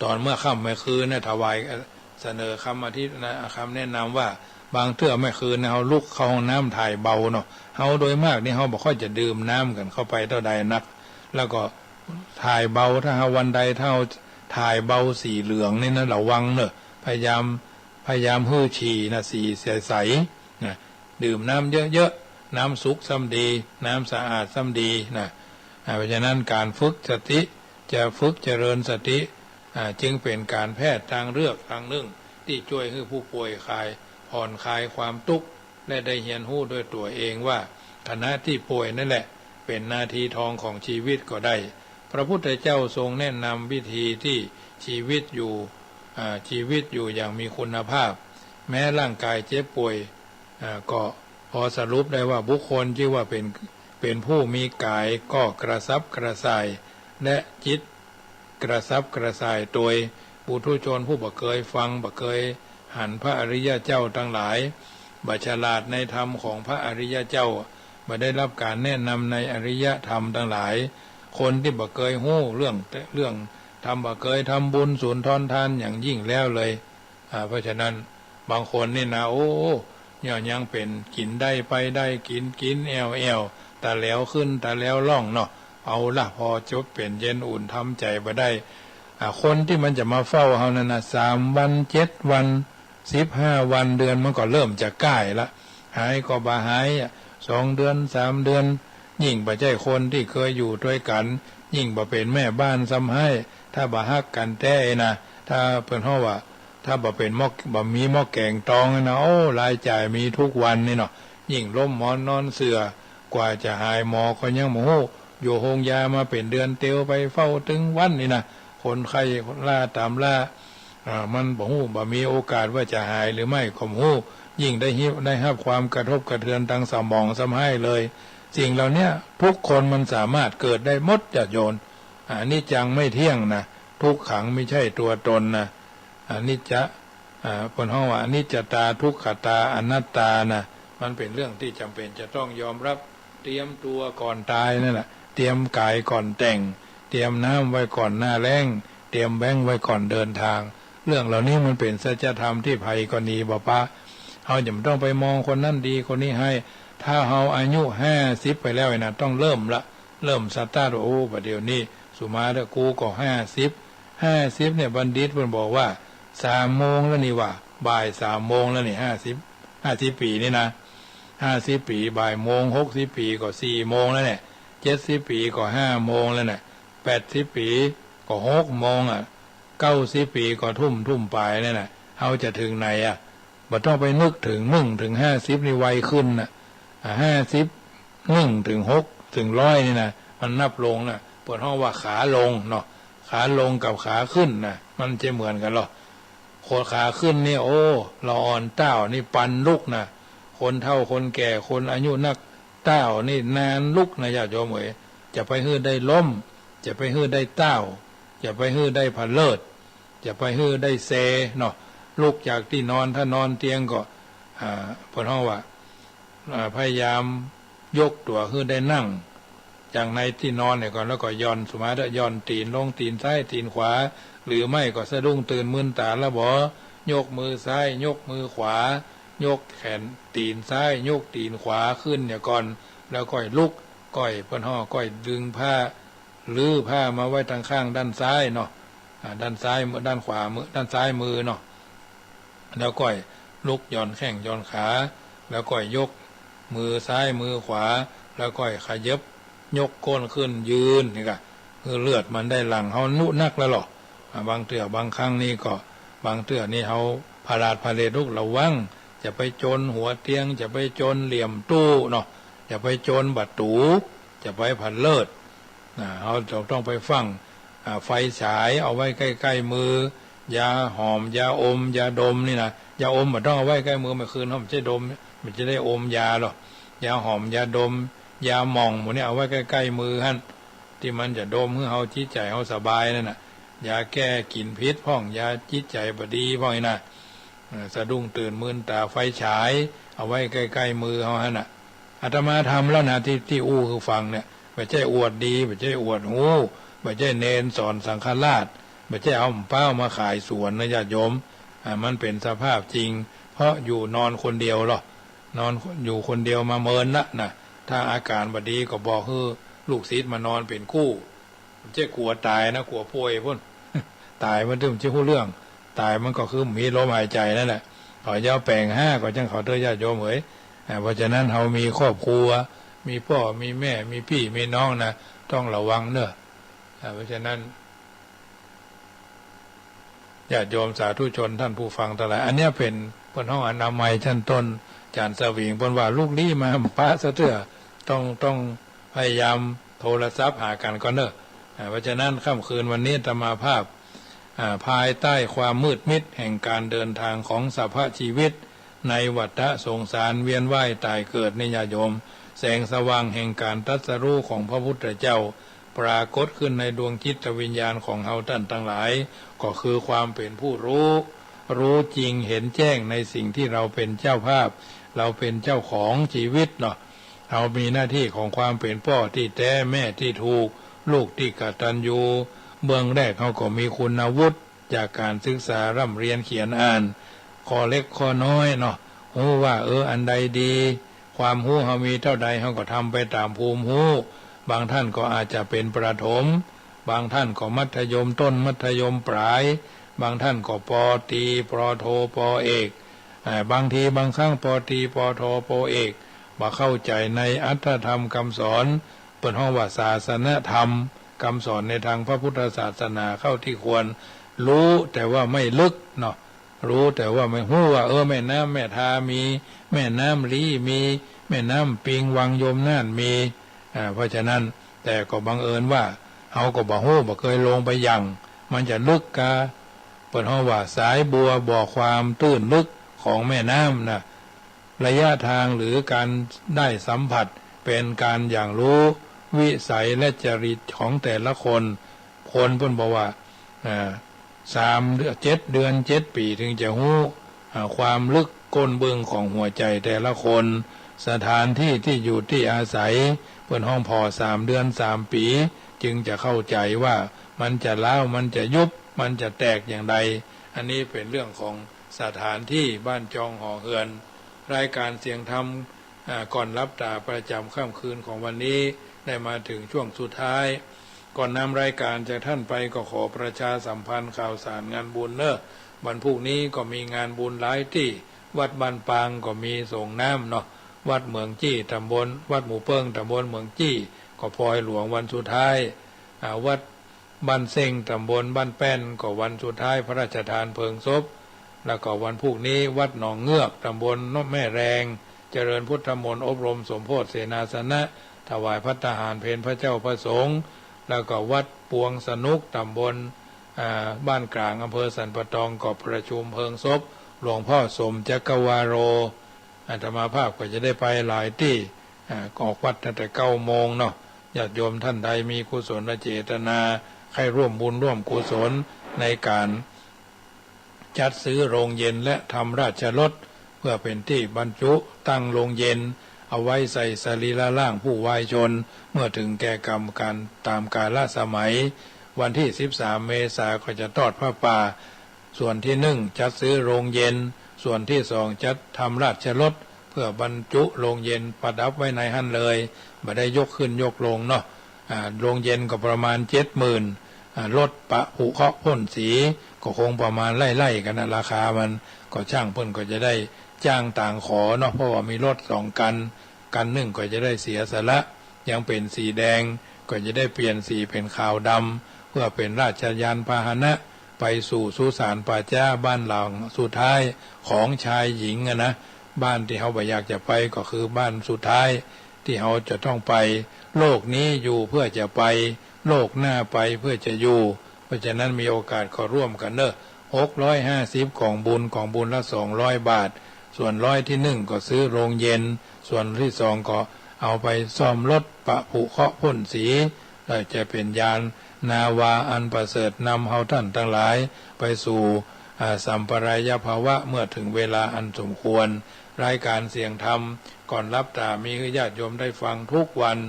ต๋อนเมื่อค่ำเมื่อคืนเนี่ย ถวาย เอ่อ เสนอคำอธิ นะ คำแนะนำว่า บางเตื้อเมื่อคืนเนี่ย เฮาลุกเข้าห้องน้ำถ่ายเบาเนาะ เฮาโดยมากนี่ เฮาบ่ค่อยจะดื่มน้ำกั๋นเข้าไปเต้าใดนัก แล้วก็ถ่ายเบา ถ้าเฮาวันใด ถ้าเฮาถ่ายเบาสีเหลืองนี่นะ ระวังเนาะ พยายาม พยายามหื้อฉี่นะ สีใสๆ นะ ดื่มน้ำเยอะๆ น้ำสุกซ้ำดี น้ำสะอาดซ้ำดีนะ อ่า เพราะฉะนั้นก๋านฝึกสติ จะฝึกเจริญสติ อ่า จึงเป๋นก๋านแพทย์ตางเลือกตางนึ่ง ตี้จ้วยหื้อผู้ป่วยคลาย ผ่อนคลายความตุ๊กข์ และได้เฮียนฮู้ด้วยตั๋วเองว่า ขณะตี้ป่วยนั่นแหละ เป๋นนาทีทองของชีวิตก็ได้ พระพุทธเจ้าทรงแนะนำวิธีตี้ชีวิตอยู่ อ่า ชีวิตอยู่อย่างมีคุณภาพ แม้ร่างกายเจ็บป่วย อ่า ก็พอสรุปได้ว่าบุคคลตี้ว่าเป๋น เป๋นผู้มีก๋ายก็กระสับกระส่าย และจิตกระสับกระส่าย โตยปุถุชนผู้บ่เกยฟัง บ่เกยหันพระอริยเจ้าตังหลาย บ่ฉลาดในธรรมของพระอริยเจ้า บ่ได้รับก๋านแนะนำในอริยธรรมตังหลาย คนตี้บ่เกยฮู้เรื่อง เรื่องธรรม บ่เกยทำบุญสุนทรทานอย่างยิ่งแล้วเลย อ่า เพราะฉะนั้นบางคนนี่นะ โอ้ เนี่ยยังเป๋นกิ๋นได้ไปได้ กิ๋นกิ๋นแอ่วแอ่ว ตาแหลวขึ้นตาแหลวล่องเนาะ เอาละ พอจบเป๋นเย็นอุ่นทำใจ๋บ่ได้ อ่า คนตี้มันจะมาเฝ้าเฮานั่นนะ สามวัน เจ็ดวัน สิบห้าวัน เดือน มันก็เริ่มจะก้ายละ หายก็บ่หายอะ สองเดือน สามเดือน ยิ่งบ่ใจ้คนตี้เกยอยู่ตวยกั๋น ยิ่งบ่เป๋นแม่บ้านซ้ำฮ้าย ถ้าบ่ฮักกั๋นแต๊นะ ถ้าเปิ้นฮ้องว่า ถ้าบ่เป๋นหม้อ บ่มีหม้อแก๋งตองนะ โอ้ รายจ่ายมีทุกวันนี่เนาะ ยิ่งล้มหมอนนอนเสื่อ กว่าจะหายหมอก็ยังบ่ฮู้ อยู่โฮงยามาเป๋นเดือน เตียวไปเฝ้าตึงวันนี่นะ คนไข้คนล้าต๋ามล้า อ่า มันบ่ฮู้ บ่มีโอกาสว่าจะหายหรือไม่ก็บ่ฮู้ ยิ่งได้ฮิ ได้ฮับความกระทบกระเทือนตางสมองซ้ำฮ้ายเลย สิ่งเหล่าเนี้ยทุกคนมันสามารถเกิดได้หมด ญาติโยม อนิจจังไม่เที่ยงนะ ทุกขังไม่ใช่ตัวตนนะ อนิจจะ อ่า เปิ้นฮ้องว่าอนิจจตา ทุกขตา อนัตตานะ มันเป๋นเรื่องตี้จ๋ำเป๋นจะต้องยอมรับ เตรียมตั๋วก่อนต๋ายนั่นแหละ เตรียมก๋ายก่อนแต๋ง เตรียมน้ำไว้ก่อนหน้าแล้ง เตรียมแบงก์ไว้ก่อนเดินทาง เรื่องเหล่านี้มันเป๋นสัจธรรมตี้ใผก็หนีบ่ป๊า เฮาจะบ่ต้องไปมองคนนั้นดีคนนี้ฮ้าย ถ้าเฮาอายุห้าสิบไปแล้วนะ ต้องเริ่มละ เริ่มสตาร์ทว่า โอ้ บ่าเดี่ยวนี้ สุมาเถอะ กูก็ห้าสิบ ห้าสิบเนี่ย บัณฑิตเปิ้นบอกว่า สามโมงแล้วนี่หว่า บ่ายสามโมงแล้วนี่ ห้าสิบ ห้าสิบปี๋นี่นะ ห้าสิบปี๋ บ่ายโมง หกสิบปี๋ก็สี่โมงแล้วเนี่ย เจ็ดสิบปี๋ก็ห้าโมงแล้วเนี่ย แปดสิบปี๋ก็หกโมงอะ เก้าสิบปี๋ก็ทุ่ม ทุ่มป๋ายแล้วน่ะ เฮาจะเถิงไหนอะ บ่ต้องไปนึกเถิง นึ่งเถิงห้าสิบนี่ไวขึ้นน่ะ อ่า ห้าสิบ นึ่งเถิงหก เถิงร้อยนี่นะ มันนับลงน่ะ เปิ้นฮ้องว่าขาลงเนาะ ขาลงกับขาขึ้นน่ะ มันจะเหมือนกั๋นเหรอ คนขาขึ้นนี่ โอ้ ละอ่อนต้าวนี่ปันลุกน่ะ คนเฒ่าคนแก่ คนอายุนักต้าวนี่นานลุกน่ะ ญาติโยมเอ๋ย จะไปหื้อได้ล้ม จะไปหื้อได้ต้าว จะไปหื้อได้ผะเลิด จะไปหื้อได้เซเนาะ ลุกจากตี้นอน ถ้านอนเตียงก็ อ่า เปิ้นฮ้องว่า อ่า พยายามยกตั๋วหื้อได้นั่ง จากในตี้นอนเนี่ยก่อน แล้วก็หย่อน สุมาเถอะ หย่อนตี๋นลง ตี๋นซ้าย ตี๋นขวา หรือไม่ก็สะดุ้งตื่นมึนต๋าละบ่ ยกมือซ้าย ยกมือขวา ยกแขน ตี๋นซ้าย ยกตี๋นขวาขึ้นเนี่ยก่อน แล้วก้อยลุก ก้อย เปิ้นฮ้องก้อยดึงผ้า รื้อผ้ามาไว้ตางข้างด้านซ้ายเนาะ อ่า ด้านซ้ายมือ ด้านขวามือ ด้านซ้ายมือเนาะ แล้วก้อยลุกหย่อนแข้งหย่อนขา แล้วก้อยยกมือซ้ายมือขวา แล้วก้อยขยับยกก้นขึ้นยืนนี่กะ คือเลือดมันได้หลั่ง เฮาอายุนักแล้วเหรอ อ่า บางเตื้อบางครั้งนี่ก็ บางเตื้อนี่เฮาผลาดผะเลทลุก ระวัง จะไปจนหัวเตียง จะไปจนเหลี่ยมตู้เนาะ จะไปจนประตู๋ จะไปผะเลิด นะ เฮาจะต้องไปฟั่ง อ่า ไฟฉายเอาไว้ใก้ๆ มือ ยาหอม ยาอม ยาดมนี่นะ ยาอมบ่ต้องเอาไว้ใก้มือ เมื่อคืนเฮาบ่ใจ้ดม บ่ใจ้ได้อมยาหรอก ยาหอม ยาดม ยาหม่อง หมู่นี้เอาไว้ใก้ๆ มือหั้น ตี้มันจะดมหื้อเฮาจิตใจ๋เฮาสบายนั่นน่ะ ยาแก้กลิ่นผิดพ่อง ยาจิตใจ๋บ่ดีพ่องอี้นะ เออ สะดุ้งตื่นมึนต๋า ไฟฉาย เอาไว้ใก้ๆ มือเฮาหั้นน่ะ อาตมาทำแล้วนะ ตี้ ตี้อู้หื้อฟังเนี่ย บ่ใจ้อวดดี บ่ใจ้อวดฮู้ บ่ใจ้เณรสอนสังฆราช บ่ใจ้เอาหม้อป๊าวมาขายสวนนะญาติโยม อ่า มันเป๋นสภาพจริง เพราะอยู่นอนคนเดียวลอ นอนอยู่คนเดียวมาเมินละนะ ถ้าอาก๋านบ่ดีก็บอกหื้อลูกศิษย์มานอนเป๋นคู่ บ่ใจ้กั๋วต๋ายนะ กั๋วป่วยปู๊น ต๋ายมันตึงจะฮู้เรื่อง ต๋ายมันก็คือมีลมหายใจ๋นั่นแหละ เขาจะเอาแป๋งห้าก็จั้งเขาเต๊อะญาติโยมเหย อ่า เพราะฉะนั้นเฮามีครอบครัว มีป้อ มีแม่ มีปี้ มีน้องนะ ต้องระวังเน้อ อ่า เพราะฉะนั้น ญาติโยมสาธุชนท่านผู้ฟังตังหลาย อันเนี้ยเป๋น เปิ้นฮ้องอนามัยชั้นต้น อาจ๋ารย์สวิงเปิ้นว่าลุกลี้มาปะซะเตื้อ ต้อง ต้องพยายามโทรศัพท์หากั๋นก่อนเน้อ อ่า เพราะฉะนั้นค่ำคืนวันนี้อาตมาภาพ อ่า ภายใต้ความมืดมิดแห่งการเดินทางของสรรพชีวิต ในวัฏฏะสงสารเวียนว่ายต๋ายเกิดนี้ญาติโยม แสงสว่างแห่งการตรัสรู้ของพระพุทธเจ้า ปรากฏขึ้นในดวงจิตวิญญาณของเฮาต้านตังหลาย ก็คือความเป๋นผู้รู้ รู้จริงเห็นแจ้งในสิ่งตี้เฮาเป๋นเจ้าภาพ เฮาเป๋นเจ้าของชีวิตเนาะ เฮามีหน้าตี้ของความเป๋นป้อตี้แต๊ แม่ตี้ถูก ลูกตี้กตัญญู เบื้องแรกเฮาก็มีคุณวุฒิ จากก๋านศึกษาร่ำเรียนเขียนอ่าน ข้อเล็กข้อน้อยเนาะ ฮู้ว่า เออ อันใดดี ความฮู้เฮามีเต้าใด เฮาก็ทำไปต๋ามภูมิฮู้ บางต้านก็อาจจะเป๋นประถม บางต้านก็มัธยมต้น มัธยมปลาย บางต้านก็ ป.ตรี ป.โท ป.เอก อ่า บางทีบางครั้ง ป.ตรี ป.โท ป.เอก บ่เข้าใจ๋ในอรรถธรรมกำสอน เปิ้นฮ้องว่าศาสนธรรม กำสอนในตางพระพุทธศาสนาเข้าตี้ควร ฮู้แต่ว่าไม่ลึกเนาะ ฮู้แต่ว่าไม่ฮู้ว่า เออ แม่น้ำแม่ทามี แม่น้ำลี้มี แม่น้ำปิงวังยมน่านมี อ่า เพราะฉะนั้น แต่ก็บังเอิญว่า เฮาก็บ่ฮู้ บ่เกยลงไปหยั่ง มันจะลึกกา เปิ้นฮ้องว่าสายบัวบ่อความตื้นลึกของแม่น้ำนะ ระยะทางหรือการได้สัมผัสเป๋นการหยั่งฮู้วิสัยและจริตของแต่ละคน คนเปิ้นบอกว่า อ่า สามเดือน เจ็ดเดือน เจ็ดปี๋ ถึงจะฮู้ อ่า ความลึกก้นบึ้งของหัวใจ๋แต่ละคน สถานตี้ตี้อยู่ตี้อาศัย เปิ้นฮ้องผ่อสามเดือน สามปี๋ จึงจะเข้าใจ๋ว่ามันจะร้าว มันจะยุบ มันจะแตกอย่างใด อันนี้เป๋นเรื่องของสถานตี้บ้านจองหอเฮือน รายการเสียงธรรม อ่า ก่อนหลับต๋าประจ๋ำค่ำคืนของวันนี้ ได้มาเถิงช่วงสุดท้าย ก่อนนำรายการจากต้านไปก็ขอประชาสัมพันธ์ข่าวสารงานบุญเน้อ วันพูกนี้ก็มีงานบุญหลายตี้ วัดบ้านปางก็มีสรงน้ำเนาะ วัดเหมืองจี้ ต๋ำบล วัดหมู่เปิ้ง ต๋ำบลเหมืองจี้ ก็ปอยหลวงวันสุดท้าย อ่า วัด บ้านเซ้ง ต๋ำบลบ้านแป้น ก็วันสุดท้ายพระราชทานเพลิงศพ แล้วก็วันพูกนี้วัดหนองเงือก ต๋ำบลแม่แรง เจริญพุทธมนต์อบรมสมโภชน์เสนาสนะ ถวายภัตตาหารเพลพระเจ้าพระสงฆ์ แล้วก็วัดปวงสนุก ต๋ำบล อ่า บ้านกลาง อำเภอสันป่าตอง ก็ประชุมเพลิงศพหลวงพ่อสมจักรวาโร อาตมาภาพก็จะได้ไปหลายตี้ อ่า ออกวัดตั้งแต่เก้าโมงเนาะ ญาติโยมต้านใดมีกุศลเจตนา ใค่ร่วมบุญร่วมกุศลในก๋านจัดซื้อโรงเย็นและทำราชรถ เพื่อเป๋นตี้บรรจุตั้งโรงเย็น เอาไว้ใส่สรีระร่างผู้วายชน เมื่อถึงแก่กรรมการต๋ามกาลสมัย วันตี้สิบสามเมษาก็จะทอดผ้าป่า ส่วนตี้นึ่งจัดซื้อโรงเย็น ส่วนตี้สองจัดทำราชรถ เพื่อบรรจุโรงเย็นประดับไว้ในหั้นเลย บ่ได้ยกขึ้นยกลงเนาะ อ่า โรงเย็นก็ประมาณเจ็ดหมื่น อ่า รถปะผุเคราะห์พ่นสีก็คงประมาณไล่ๆ กั๋นนะ ราคามัน ก็จ้างเปิ้นก็จะได้จ้างตางขอเนาะ เพราะว่ามีรถสองคัน คันนึ่งก็จะได้เสียสละ ยังเป๋นสีแดง ก็จะได้เปลี่ยนสีเป๋นขาวดำ เพื่อเป๋นราชยานพาหนะ ไปสู่สุสานป่าจ๊าบ้านหลังสุดท้ายของชายหญิงอะนะ บ้านตี้เฮาบ่อยากจะไปก็คือบ้านสุดท้ายตี้เฮาจะต้องไป โลกนี้อยู่เพื่อจะไป โลกหน้าไปเพื่อจะอยู่ เพราะฉะนั้นมีโอกาสก็ร่วมกั๋นเน้อ หกร้อยห้าสิบก๋องบุญ ก๋องบุญละสองร้อยบาท ส่วนร้อยตี้นึ่งก็ซื้อโรงเย็น ส่วนตี้สองก็เอาไปซ่อมรถปะผุเคราะห์พ่นสี ได้จะเป๋นญาณนาวาอันประเสริฐนำเฮาต้านตังหลายไปสู่ อ่า สัมปรายภาวะเมื่อเถิงเวลาอันสมควร รายก๋านเสียงธรรมก่อนลับต๋ามีหื้อญาติโยมได้ฟังกู้วัน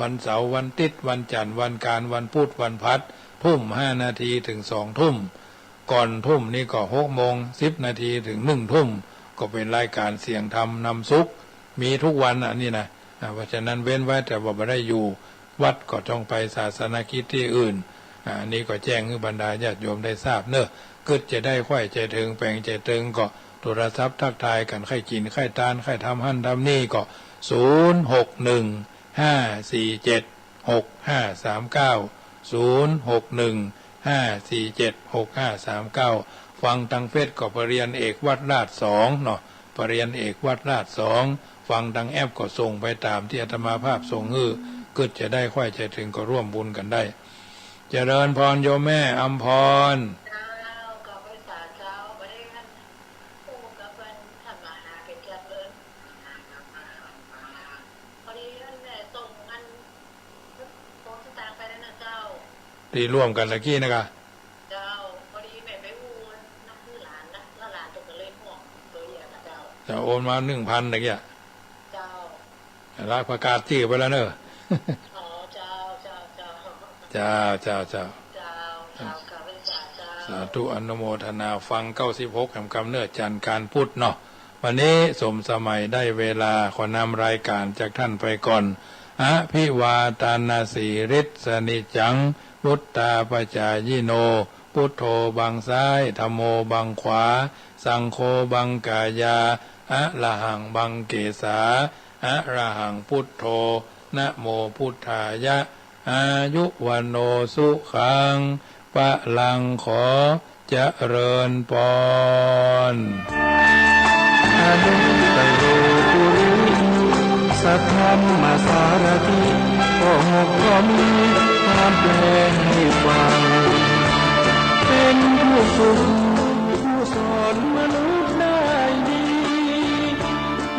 วันเสาร์ วันติ๊ด วันจั๋นทร์ วันก๋าน วันพุธ วันพฤหัส ทุ่มห้านาทีเถิงสองทุ่ม ก่อนทุ่มนี้ก็หกโมงสิบนาทีเถิงหนึ่งทุ่ม ก็เป๋นรายก๋านเสียงธรรมนำสุข มีกู้วันอันนี้นะ อ่า เพราะฉะนั้นเว้นไว้แต่ว่าบ่ได้อยู่วัดก็ต้องไปศาสนกิจตี้อื่น อ่า อันนี้ก็แจ้งหื้อบรรดาญาติโยมได้ทราบเนาะ กึ๊ดจะได้ใค่ใจ๋เถิง แป๋งใจ๋เถิงก็โทรศัพท์ทักทายกั๋น ใค่กิ๋น ใค่ตาน ใค่ทำหั้นทำนี่ก็ ศูนย์หกหนึ่งห้าสี่เจ็ดหกห้าสามเก้า ศูนย์หกหนึ่งห้าสี่เจ็ดหกห้าสามเก้า ฟังตางเฟซก็ปริญญาเอกวัดราชสองเนาะ ปริญญาเอกวัดราชสอง ฟังตางแอปก็ส่งไปต๋ามตี้อาตมาภาพส่งหื้อ กึ๊ดจะได้ใค่ใจ๋เถิงก็ร่วมบุญกั๋นได้ เจริญพรโยมแม่อำพร เจ้า ขอบพระคุณเจ้า บ่ได้หัน โอ้ กับเปิ้นท่านมหาเป๋นจักเปิ้น พอดีอันแม่ส่งอัน ส่งสตางค์ไปแล้วนะเจ้า ตี้ร่วมกั๋นตะกี้นะก่ะ เจ้า พอดีแม่ไปอู้นำหื้อหลานนะ แล้วหลานเปิ้นก็เลยห่วงโตเยียะนะเจ้า จะโอนมาหนึ่งพันตะกี้อะ เจ้า ละประกาศจื้อไปแล้วเนาะ อ๋อ เจ้า เจ้า เจ้า เจ้า เจ้า เจ้า เจ้า เจ้า ขอบพระคุณเจ้า สาธุ อนุโมทนา ฟังเก้าสิบหกแหมกำเนิดจันทร์ก๋านพุธเนาะ วันนี้สมสมัยได้เวลา ขอนำรายก๋านจากต้านไปก่อน อภิวาทานสีลิสสะนิจจัง วุฑฒาปจายิโน พุทโธบังซ้าย ธัมโมบังขวา สังโฆบังกายา อะระหังบังเกสา อะระหังพุทโธ นะโมพุทธายะ อายุวัณโณสุขัง พลัง ขอเจริญพร อนุตตโรปุริสธรรมสารถิ ก็หกข้อนี้ ความแปลให้ฟัง เป๋นผู้ฝึก ผู้สอนมนุษย์ได้ดี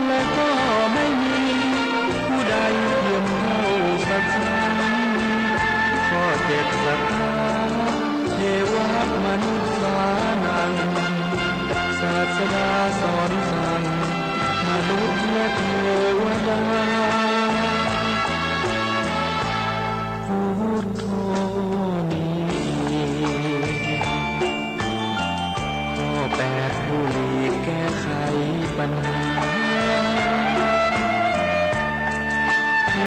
และก็ไม่มีผู้ใดเทียมเท่าสักครั้ง ข้อเจ็ด สัทธา เทวะมนุสสานัง ศาสดาสอนสั่ง มนุษย์และเทวดา